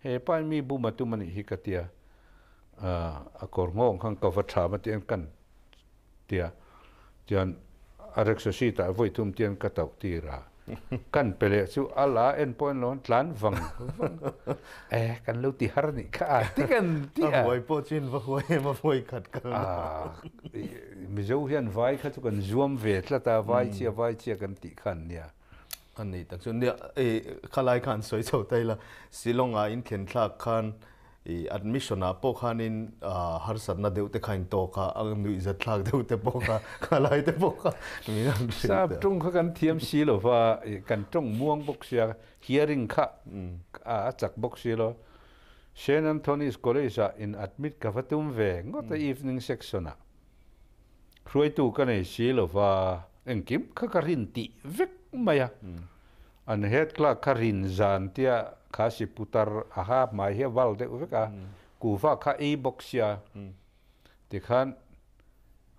He pa in mi bum a tum a nih hi ka tia. A kawr nghawng khan ka va tha ma tih an kan tia chuan a rickshaw seat ah vawi thum tian ka tauh tir a, kan pe leh chu a la en pawh en lo an tlan vang vang e kan lo ti har nih kha a ti kan ti a. A huai pawh chu in va huai em a vawi khat kal na. Mizo hian vai kha chu kan zuam ve tlat a, vai chhia vai chhia kan tih kha an nia. A ni tak chu nia e khalai khan sawi chho ta ila Shillong ah in thlen thlak khan I admission ah pawh khanin harsatna deuh te kha in tawk a, a nuihzat thlak deuh te pawh kha, khalai te pawh kha min han hrilh teh. Sap tawng kha kan thiam si lo va, kan tawng muang bawk sia, hearing kha a chak bawk si lo. Saint Anthony's College ah in admit ka va tum ve ngawt a evening section ah. Hruaitu ka nei si lo va, engkim kha ka rin tih vek mai a. An head clerk kha rin zan tia kha si putar a ha hmai hi a val deuh vek a, kuhva kha ei bawk sia tikhan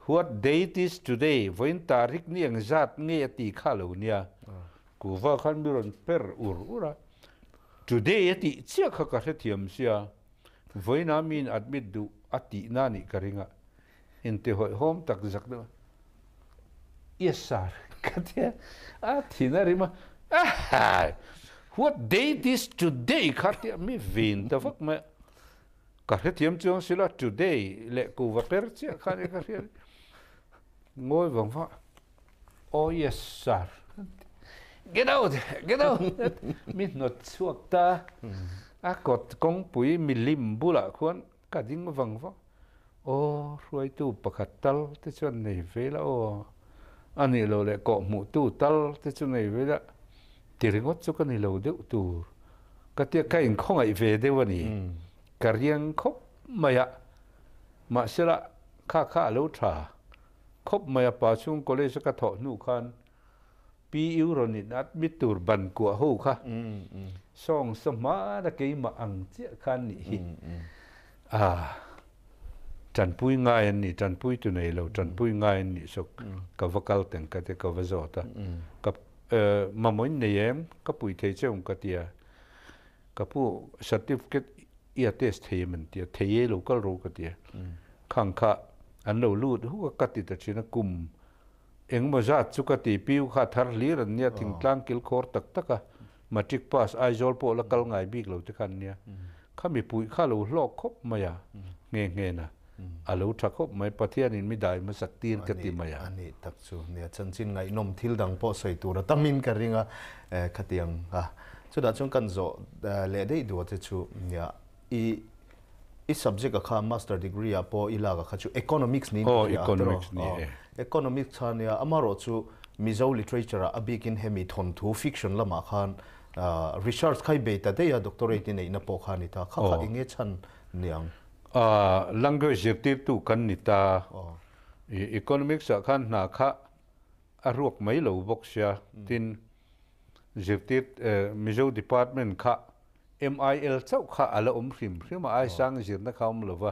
What date is today? Vawiin tarik ni eng zat nge a ti kha lo nia, kuhva khan mi rawn per ur ur a, Today a tih chiah kha ka hrethiam sia, vawiinah miin admit duh a tihna nih ka ring a, Intihawihawm tak zak deuh a, Yes sir, ka ti a, a thin a rim a, Ahai! What date is today kha tia mi vin ta vak mai a, ka hrethiam chuang si lo a, today leh kuva per chiah kha nia ka hria ngawi vang vang a, Oh yes sir, get out, get out, mi hnawt chhuak ta, a kawt kawngpui milim bulah khuan Ka ding vang vang. Aw, hruaitu pakhat tal te chuan nei ve la aw. A nih loh leh kawhhmuhtu tal te chu nei ve la. Ti ringawt chu ka ni lo deuh tur. Ka tia ka inkhawngaih ve deuh a ni. Ka riang khawp mai a. Mahsela, kha kha a lo tha khawp mai a. Pa chhung college a ka thawh hnu khan PU rawn in admit tur ban kuah ho kha sawng sa hmana keimah ang chiah khan nih hi a tanpui ngai an ni tanpui tu nei lo tanpui ngai an nih sawk ka va kal teng ka te ka va zawt a ka mamawin nei em ka pui thei che awm ka tia ka pu certificate i a test thei em an tia thei e lo kal ro ka tia khang kha an lo lut huk a ka ti ta thin a kum Engmaw zat chu ka ti, Piu kha thar hlir an nia, thingtlang kilkhawr tak tak a, matric pass Aizawl pawh la kal ngai bik lo te kha an nia. Kha mipui kha lo hlawk khawp mai a, nghe nghen a, a lo tha khawp mai, Pathianin mi dai hmasak tir ka ti mai a. A nih tak chu nia, chanchin ngaihnawm thil dang pawh sawi tur a tamin ka ring a, khatiang a, chutah chuan kan zawh leh daih duh te chu nia, i I subject a kha master degree ah pawh i lak a kha chu economics niin ka hria a tiraw? Aw, economics kha nia, amaherawh chu Mizo literature ah a bikin hemi thawnthu fiction lamah khan research kha i bei ta daih a, doctorate i neihna pawh kha a ni ta, kha kha eng nge chhan niang? Language zirtirtu kan ni ta, economics ah khan hna kha a ruak mai lo bawk sia, tin zirtir Mizo department kha MIL chauh kha a la awm hrim hrim a, Aisang zirna kha a awm lo va,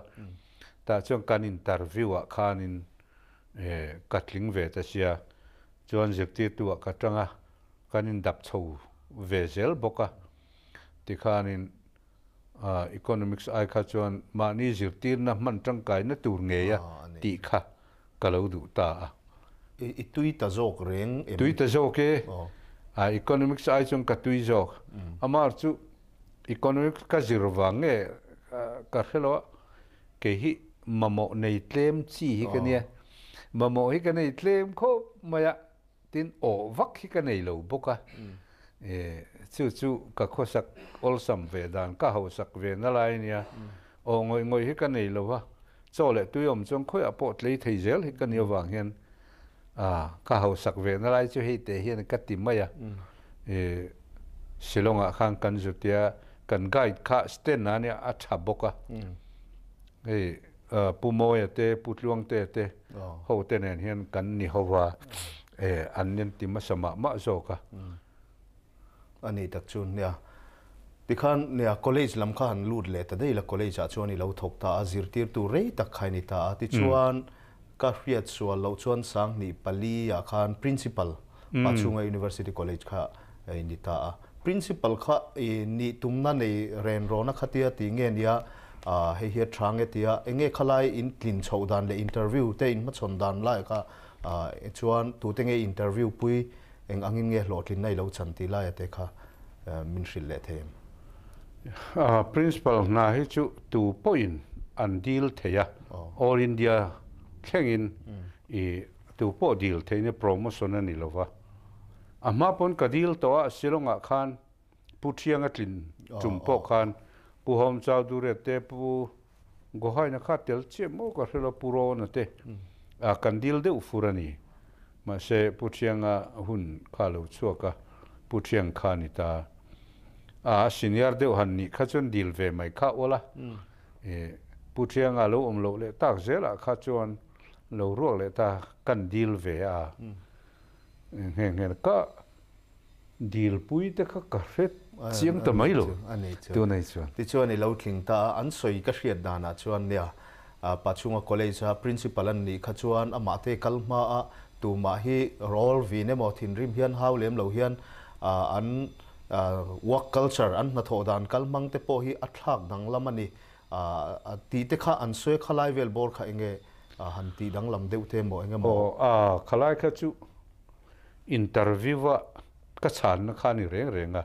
tah chuan kan interview ah khanin ka tling ve ta sia, chuan zirtirtu ah ka tang a, kan indap chho ve zel bawk a, tikhanin Economics ai kha chuan mahni zirtirna hman tangkaina tur ngei a tih kha ka lo duh ta a. I tui ta zawk reng em? Tui ta zawk e. Economics ai chuan ka tui zawk. Amar chu. Economics ka zir vang nge ka hre lo a, kei hi mamawh nei tlem chi hi ka nia. Mamawh hi ka nei tlem khawp mai a, tin awh vak hi ka nei lo bawk a. Chu chu ka khawsak awlsam ve dan, ka hausak ve na lai a nia. Awh ngawih ngawih hi ka nei lo a, chaw leh tui awm chuan khawiah pawh tlei thei zel hi ka nih avang hian ka hausak ve na lai chu hei teh hian ka ti mai a. Shillong-ah khan kan zutia kan guide kha stand a nia a tha bawk a. Hei Pu Mawia te, Pu Tluangtea te ho te nen hian kan ni ho va, an nen ti hmasa mah mah zawk a. A ni tak chu nia. Tikhan nia college lam kha han lut leh ta daih la, college ah chuan i lo thawk ta a, zirtirtu rei tak kha i ni ta a. Tichuan ka hriat sual loh chuan Sanghnih pali ah khan principal Pachhunga University College kha i ni ta a. Principal kha i nih tumna nei ren rawna khatia ti nge nia hei hi a tha nge tia enge khalai in tlin chhoh dan leh interview te in hmachhawn dan lai kha chuan tute nge interview pui Eng angin nge hlawhtlinna i lo chan tih laia te kha min hrilh leh thei em? Principal hna hi chu tu pawhin an dil thei a, All India thlengin i tu pawh dil theih nia promotion a ni lo va. A hma pawn ka dil tawh a, Shillong-ah khan Pu Thianga tlin tum pawh khan Pu Hom Chowdhury te, Pu Gohaina kha tel chiah maw ka hre lo, Pu Rawna te kan dil deuh fur a ni. Mahse Pu Thianga hun kha lo chhuak a, Pu Thiang kha a ni ta. A senior deuh han nih kha chuan dil ve mai kha awl a. Pu Thianga lo awm loh leh tak zelah kha chuan lo ruak leh ta kan dil ve a. Nghe nghe ka Dilpui te kha ka hre chiang ta mai lo tunai chuan. Tichuan i lo tling ta a, an sawi ka hriat danah chuan nia, Pachhunga College a Principal an nih kha chuan amah te kal hma a, tumah hi rawl vin emaw thinrim hian hau lem lo hian an work culture, an hnathawh dan kal hmang te pawh hi a thlak danglam a ni tih te kha an sawi khalai vel bawr kha enge han tih danglam deuh te emaw eng emaw. Aw, khalai kha chu Interview a ka chhanna kha a ni reng reng a.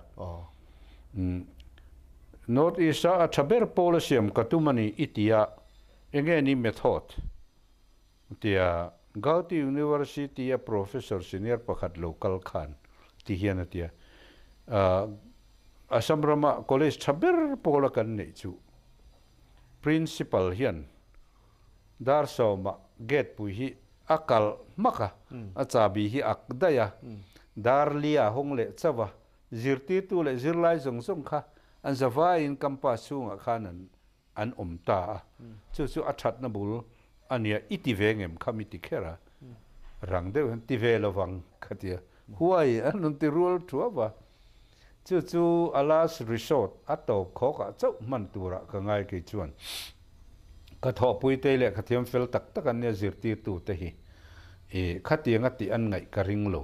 North East a a tha ber pawl a siam ka tum a ni i ti a, enge ni method? Tia Gauhati University a professor senior pakhat lo kal khan ti hian a ti a. Assam rama college tha ber pawl a kan neih chu principal hian Dar sawmah gate pui hi a kalh hmak a, a chahbi hi ak daih a, dar li a hawng leh chauh a, zirtirtu leh zirlai zawng zawng kha an zavaiin campus chhungah khan an an awm ta a, chu chu a thatna bul a nia, i ti ve ngem kha mi ti kher a, rang deuh hian ti ve lovang ka ti a, huai an rawn ti rual thuap a, chu chu a last resort a tawp khawkah chauh hman turah ka ngai kei chuan. Ka thawhpui te leh ka thiam fel tak tak an nia zirtirtu te hi i khatiang a tih an ngaih ka ring lo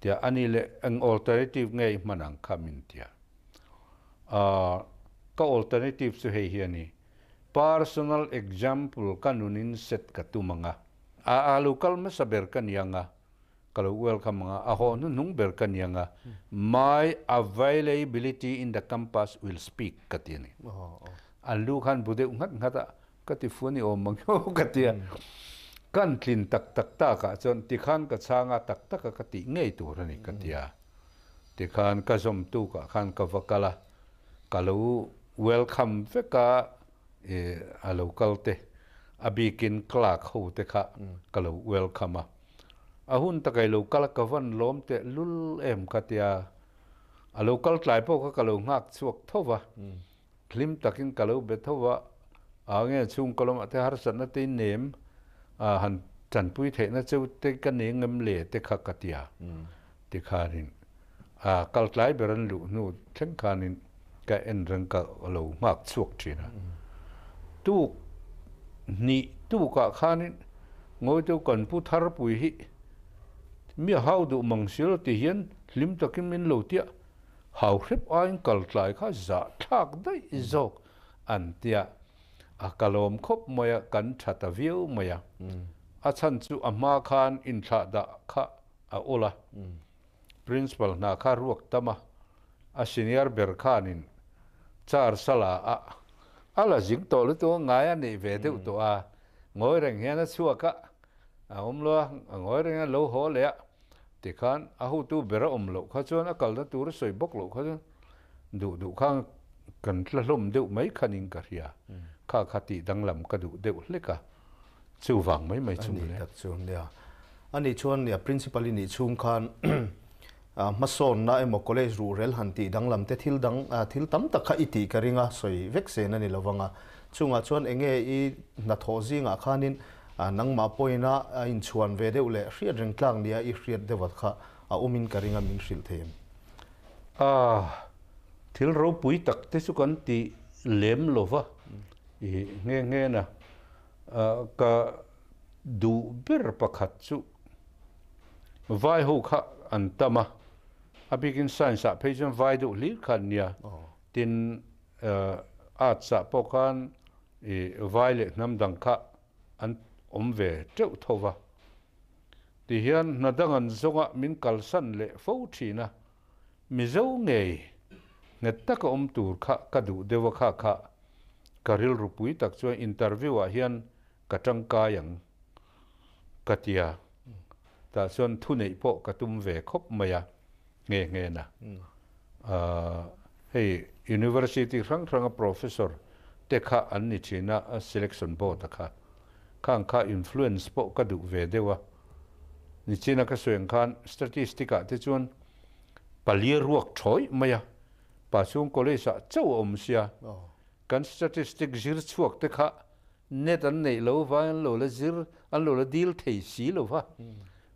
tia a ni leh eng alternative nge i hman ang kha min tia. Ahh ka alternative chu hei hi a ni personal example ka nunin set ka tum ang a, a a lo kal hmasa ber ka ni ang a, ka lo welcome ang a, a haw hnuhnung ber ka ni ang a, my availability in the campus will speak ka ti a ni. An lu khan bu deuh nghat nghat a, ka ti fu ni awm ang emaw ka ti a. Kan tlin tak tak takah chuan tikhan ka chhang a, tak taka ka tih ngei tur a ni ka ti a. Tikhan ka zawm tukah khan ka va kal a, ka lo welcome vek a, a lo kal te, a bikin clerk ho te kha ka lo welcome a. A hun takai lo kal a ka van lawm teh lul em ka tia, a lo kal tlai pawh kha ka lo nghak chhuak tho va, hlim takin ka lo be tho va, a nge chhung ka lawmah te harsatna te in nem a han tanpui theihna cheu te ka nei ngem le te kha ka tia, tikhanin a kal tlai ber an luh hnu thleng khanin ka en reng ka lo nghak chhuak thin a. Tuk hnih tukah khanin Ngawitu kan pu Tharpui hi mi a hau duh mang si lo ti hian hlim takin min lo tia, hau hrep aiin kal tlai kha zah thlak daih zawk an tia, a kalawm khawp mai a, kan tha ta viau mai a. A chhan chu a hma khan inthlah dah kha a awl a, Principal hna kha ruak tam a, a senior ber khanin. Car sala a a la zing tawh lutuk a ngai a neih ve deuh tawh a, ngawi reng hian a chhuak a, a awm lo a, a ngawi reng hian a lo haw leh a, tikhan a hotu ber a awm loh kha chuan a kalna tur a sawi bawk loh kha chuan duh duh kha kan tla hlawm deuh mai khanin ka hria, kha kha tih danglam ka duh deuh hlek a, chuvang mai mai chu mawle. A nih tak chu nia. A nih chuan nia principal i nih chhung khan hmasawnna emaw college ruhrel han tih danglam te thil dang thil tam tak kha i tih ka ring a, sawi vek sen a ni lovang a. Chungah chuan enge i hnathawh zingah khanin nangmah pawhin a inchhuan ve deuh leh hriat reng tlak nia i hriat deuh at kha a awmin ka ring a, min hrilh thei em? Thil ropui tak te chu kan ti lem lova i nghe nghe na ka duh ber pakhat chu vai ho kha an tam a, a bikin science ah phei chuan vai deuh hlir kha an nia, tin arts ah pawh khan i vai leh hnam dang kha an awm ve teuh tho va. Tihian hna dang an zawnga min kalsan leh fo thin a, Mizo ngei nghet taka awm tur kha ka duh deuh a kha kha ka rilru pui tak chuan interview ah hian ka tangkai ang ka tia, tah chuan thuneih pawh ka tum ve khawp mai a nghe nghe na. Hei University hrang hranga professor te kha an ni thin a selection board a kha. Khang kha influence pawh ka duh ve deuh a. Nichina ka sawi ang khan statistic ah te chuan pali ruak thawi mai a, Pachhung College ah chauh a awm sia. Kan statistic zir chhuak te kha net an neih lo vai an lo la zir an lo la dil thei si lo va.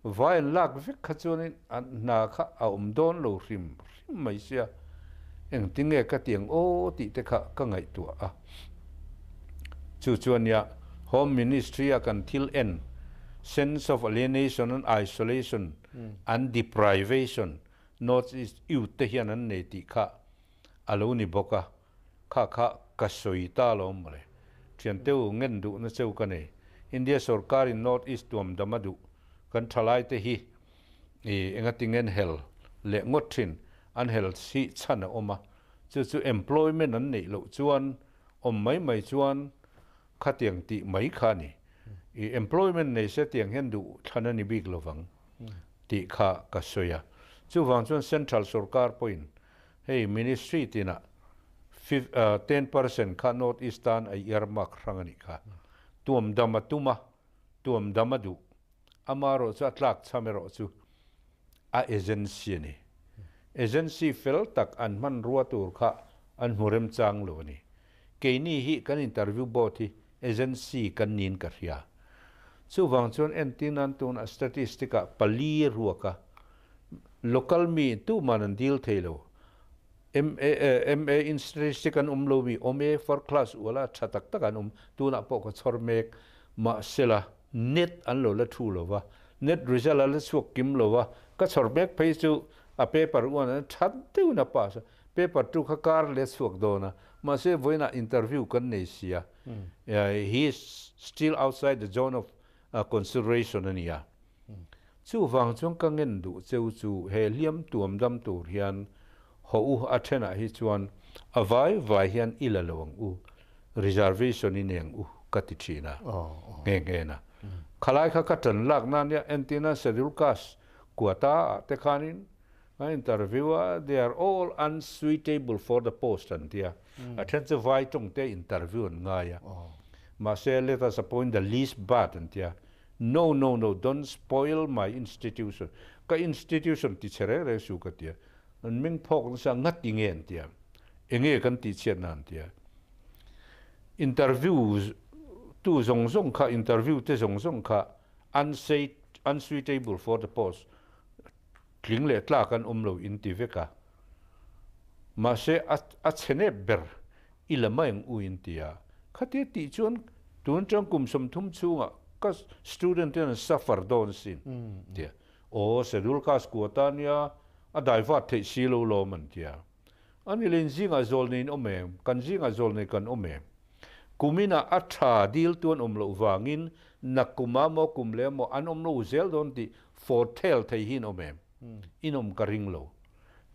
Vai an lak vek kha chuanin an hna kha a awm dawn lo hrim hrim mai sia, engtinge ka ti ang aw tih te kha ka ngaihtuah a. Chu chuan nia Home Ministry a kan thil en, sense of alienation and isolation and deprivation North East youth te hian an nei tih kha a lo ni bawk a, kha kha ka sawi ta alawm mawle. Thianteu ngen duhna cheu ka nei. India sorkarin North East tuam dam a duh kan thalaite hi i engatinge an hel leh ngawt thin, an hel hi chhan a awm a, chu chu employment an neih loh chuan awm mai mai chuan khatiang tih mai kha a ni. I employment nei se tiang hian duh thlan a ni bik lovang tih kha ka sawi a. Chuvang chuan central sorkar pawhin Hei ministry tinah 10% kha North East tan a earmark hrang a nih kha. Tuam dam a tum a, tuam dam a duh. Amaherawh chu a tlak chham erawh chu a agency a ni. Agency fel tak an hmanrua tur kha an hmu remchang lo a ni. Keini hi kan interview board hi agency kan niin ka hria. Chuvang chuan entirnan tuna statistic ah pali ruak a, local mi tuman an deal thei lo. MA MA in statistic an awm lo mi awm e, fourth class uala tha tak tak an awm, tunah pawh ka chhawr mek. Mahsela net an lo la thu lo va, net result a la chhuak kim lo va, ka chhawr mek phei chu a paper uan an tha deuhin a pass a, paper tu kha kar leh chhuak dawn a, mahse vawiinah interview kan nei sia, he is still outside the zone of consideration a ni a. Chuvang chuan ka ngen duh cheu chu he hliam tuam dam tur hian haw u a thenah hi chuan a vai vai hian i la lo ang u, reservation i nei ang u ka ti thin a, nghe nghe na. Khalai kha ka tan lak nan nia entirna schedule caste quota ah te khanin a interview a they are all unsuitable for the post an tia, a then chu vai tawng te interview an ngai a, mahse let us appoint the least bad an tia, No no no don't spoil my institution ka institution ti che reng reng su ka tia an ming phawk nasa ngati nge an tia enge kan tih chhiat na an tia interview tu zawng zawng kha interview te zawng zawng kha unsuitable for the post tling leh tlak an awm lo in ti vek a mahse a chhe nep ber I la mai ang u in ti a, khatia tih chuan tun atang kum 30 chhungah ka student ten an suffer dawn sin tia. Aw schedule caste quota ania a divert theih si lo lawm an tia. Ani leh in zingah zawl nei in awm em? Kan zingah zawl nei kan awm em? Kuminah a tha dil tu an awm loh vangin nakkum ah maw kum leh maw an awm lo zel dawn tih foretail thei hi in awm em? In awm ka ring lo.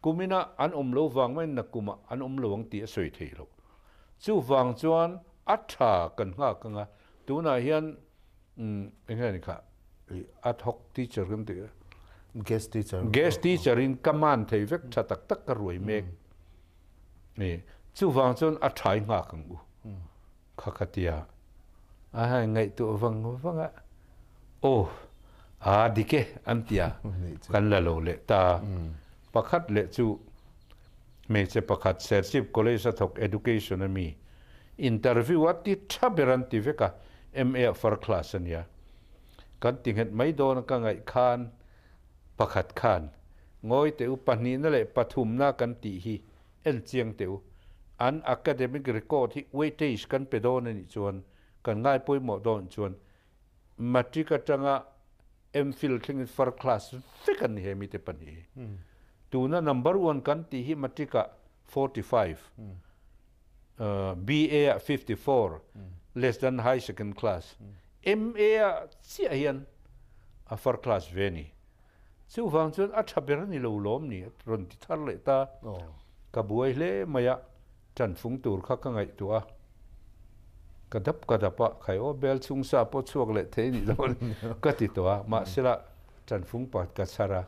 Kumina an awm lo vang maiin nakkumah an awm lo ang tih a sawi theih loh. Chuvang chuan a tha kan nghak anga tunah hian eng nge ni kha ad hoc teacher kan tih a. Guest teacher. Guest teacher in ka man thei vek tha tak tak ka ruai mek. Chuvang chuan a tha i nghak ang u. Kha ka ti a, a hai ngaihtuah vang vang a, aw aa dik e an ti a, kan la lo leh ta. Pakhat leh chu hmeichhe pakhat Serchhip College a thawk Education a mi interview a ti tha ber an ti vek a, MA ah far class a nia. Kan ti nghet mai dawn a ka ngaih khan pakhat khan ngawi teh u pahnihna leh pathumna kan tih hi En chiang teh u, an academic record hi weightage kan pe dawn a nih chuan, kan ngai pawimawh dawn chuan matric atanga MPhil thlengin fir class vek an ni he mite pahnih hi. Tuna number one kan tih hi matric ah 45, BA ah 54, less than high second class, MA ah chiah hian a fir class ve a ni. Chuvang chuan a tha ber a ni lo lawm ni a rawn ti thar leh ta. Ka buai hle mai a, tanfung tur kha ka ngaihtuah a. Ka dap ka dap a, khai aw bel chhung sa pawh chhuak leh thei nih dawn ka ti tawh a, mahsela tanfung pat ka chhar a.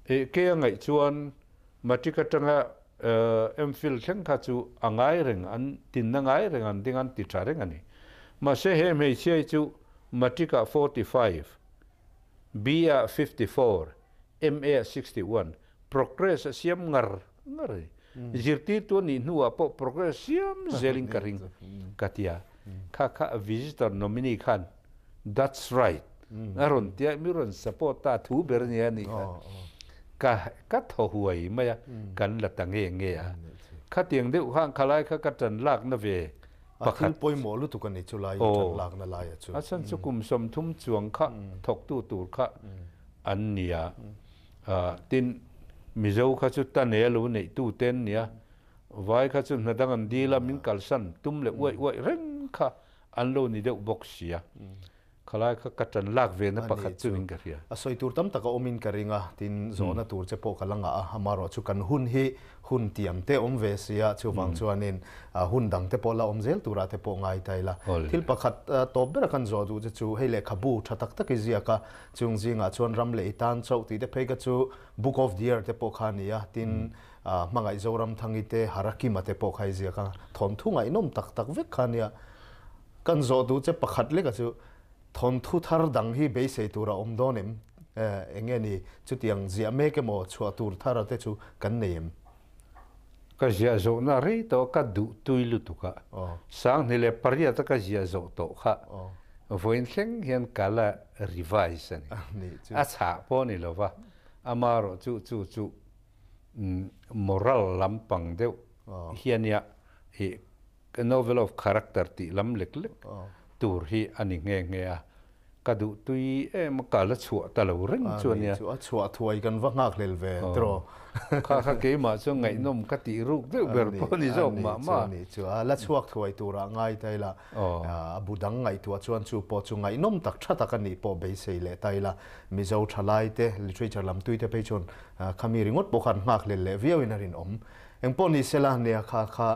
Eh ke a ngaih chuan matric atanga MPhil thleng kha chu a ngai reng an tinna ngai reng an ding an ti tha reng a ni. Mahse he hmeichhia hi chu matric ah 45, B ah 54, M A ah 61, progress a siam ngar ngar a ni. Zirtirtu a nih hnuah pawh progress siam zelin ka ring ka ti a. Kha kha visitor nominee khan that's right a rawn ti a, mi rawn support ta thu ber a nia nih kha. Ka ka thaw huai mai a, kan la ta nge nge a. Khatiang deuh khan khalai kha ka tan lakna ve A thil pawimawh lutuk a ni chu lai ṭan lakna lai a chu. A chhan chu kum 30 chuang kha thawktu tur kha an ni a. Tin, Mizo kha chu ta nei a lo neih tu te an ni a. Vai kha chu hna dang an dil a, min kalsan tum leh uaih uaih reng kha an lo ni deuh bawk si a. Khalai kha ka ṭan lak ve na pakhat chu in ka hria. A sawi tur tam tak a awm in ka ring a, tin zawhna tur che pawh ka la ngah a, amarawh chu kan hun hi hun tiam te awm ve si a, chuvang chuanin hun dang te pawh la awm zel turah te pawh ngai ta ila. Thil pakhat tawp bera kan zawh duh che chu hei lehkhabu tha tak tak i ziak a, chung zingah chuan ram leh i tan chauh tih te phei kha chu Book of the Year te pawh kha a ni a, tin Hmangaih Zoramthangi te Harakima te pawh kha i ziak a, thawnthu ngaihnawm tak tak vek kha a nia. Kan zawh duh che pakhat leka chu thawnthu thar dang hi beisei tur a awm dawn em? Eng nge ni chutiang ziah mek emaw chhuah tur thar a te chu kan nei em? Ka ziah zawhna rei tawh ka duh tui lutuk a, 2008 a ka ziah zawh tawh kha vawiin thleng hian ka la revise a ni. A chhah pawh a ni lo va, amarawh chu chu chu moral lampang deuh hi a nia i Novel of character tih lam lek lek tur hi a ni nghe nghe a, ka duh tui em a, ka la chhuah ta lo reng chu a nia. A chhuah thuai kan va nghak hlel ve tiraw. Kha kha keimah chuan ngaihnawm ka tih ruk deuh ber pawh a ni zawk mah mah. A nih chu, a la chhuak thuai turah ngai ta ila, a bu dang ngaihtuah chuan chu pawh chu ngaihnawm tak tha tak a nih pawh beisei leh ta ila, Mizo thalai te, literature lam tui te phei chuan khami ringawt pawh khan nghak hlel leh viauin a rinawm. Engpawh ni sela nia kha kha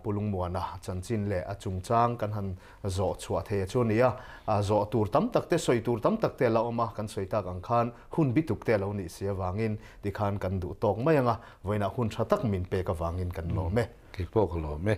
Pu Lungmuana chanchin leh a chungchang kan han zawh chhuah thei a chu a ni a, zawh tur tam tak te, sawi tur tam tak te a la awm a, kan sawi tak ang khan hun bituk te a lo nih si avangin tikhan kan duh tawk mai ang a, vawiinah hun tha tak min pek avangin kan lawm e. Kei pawh ka lawm e.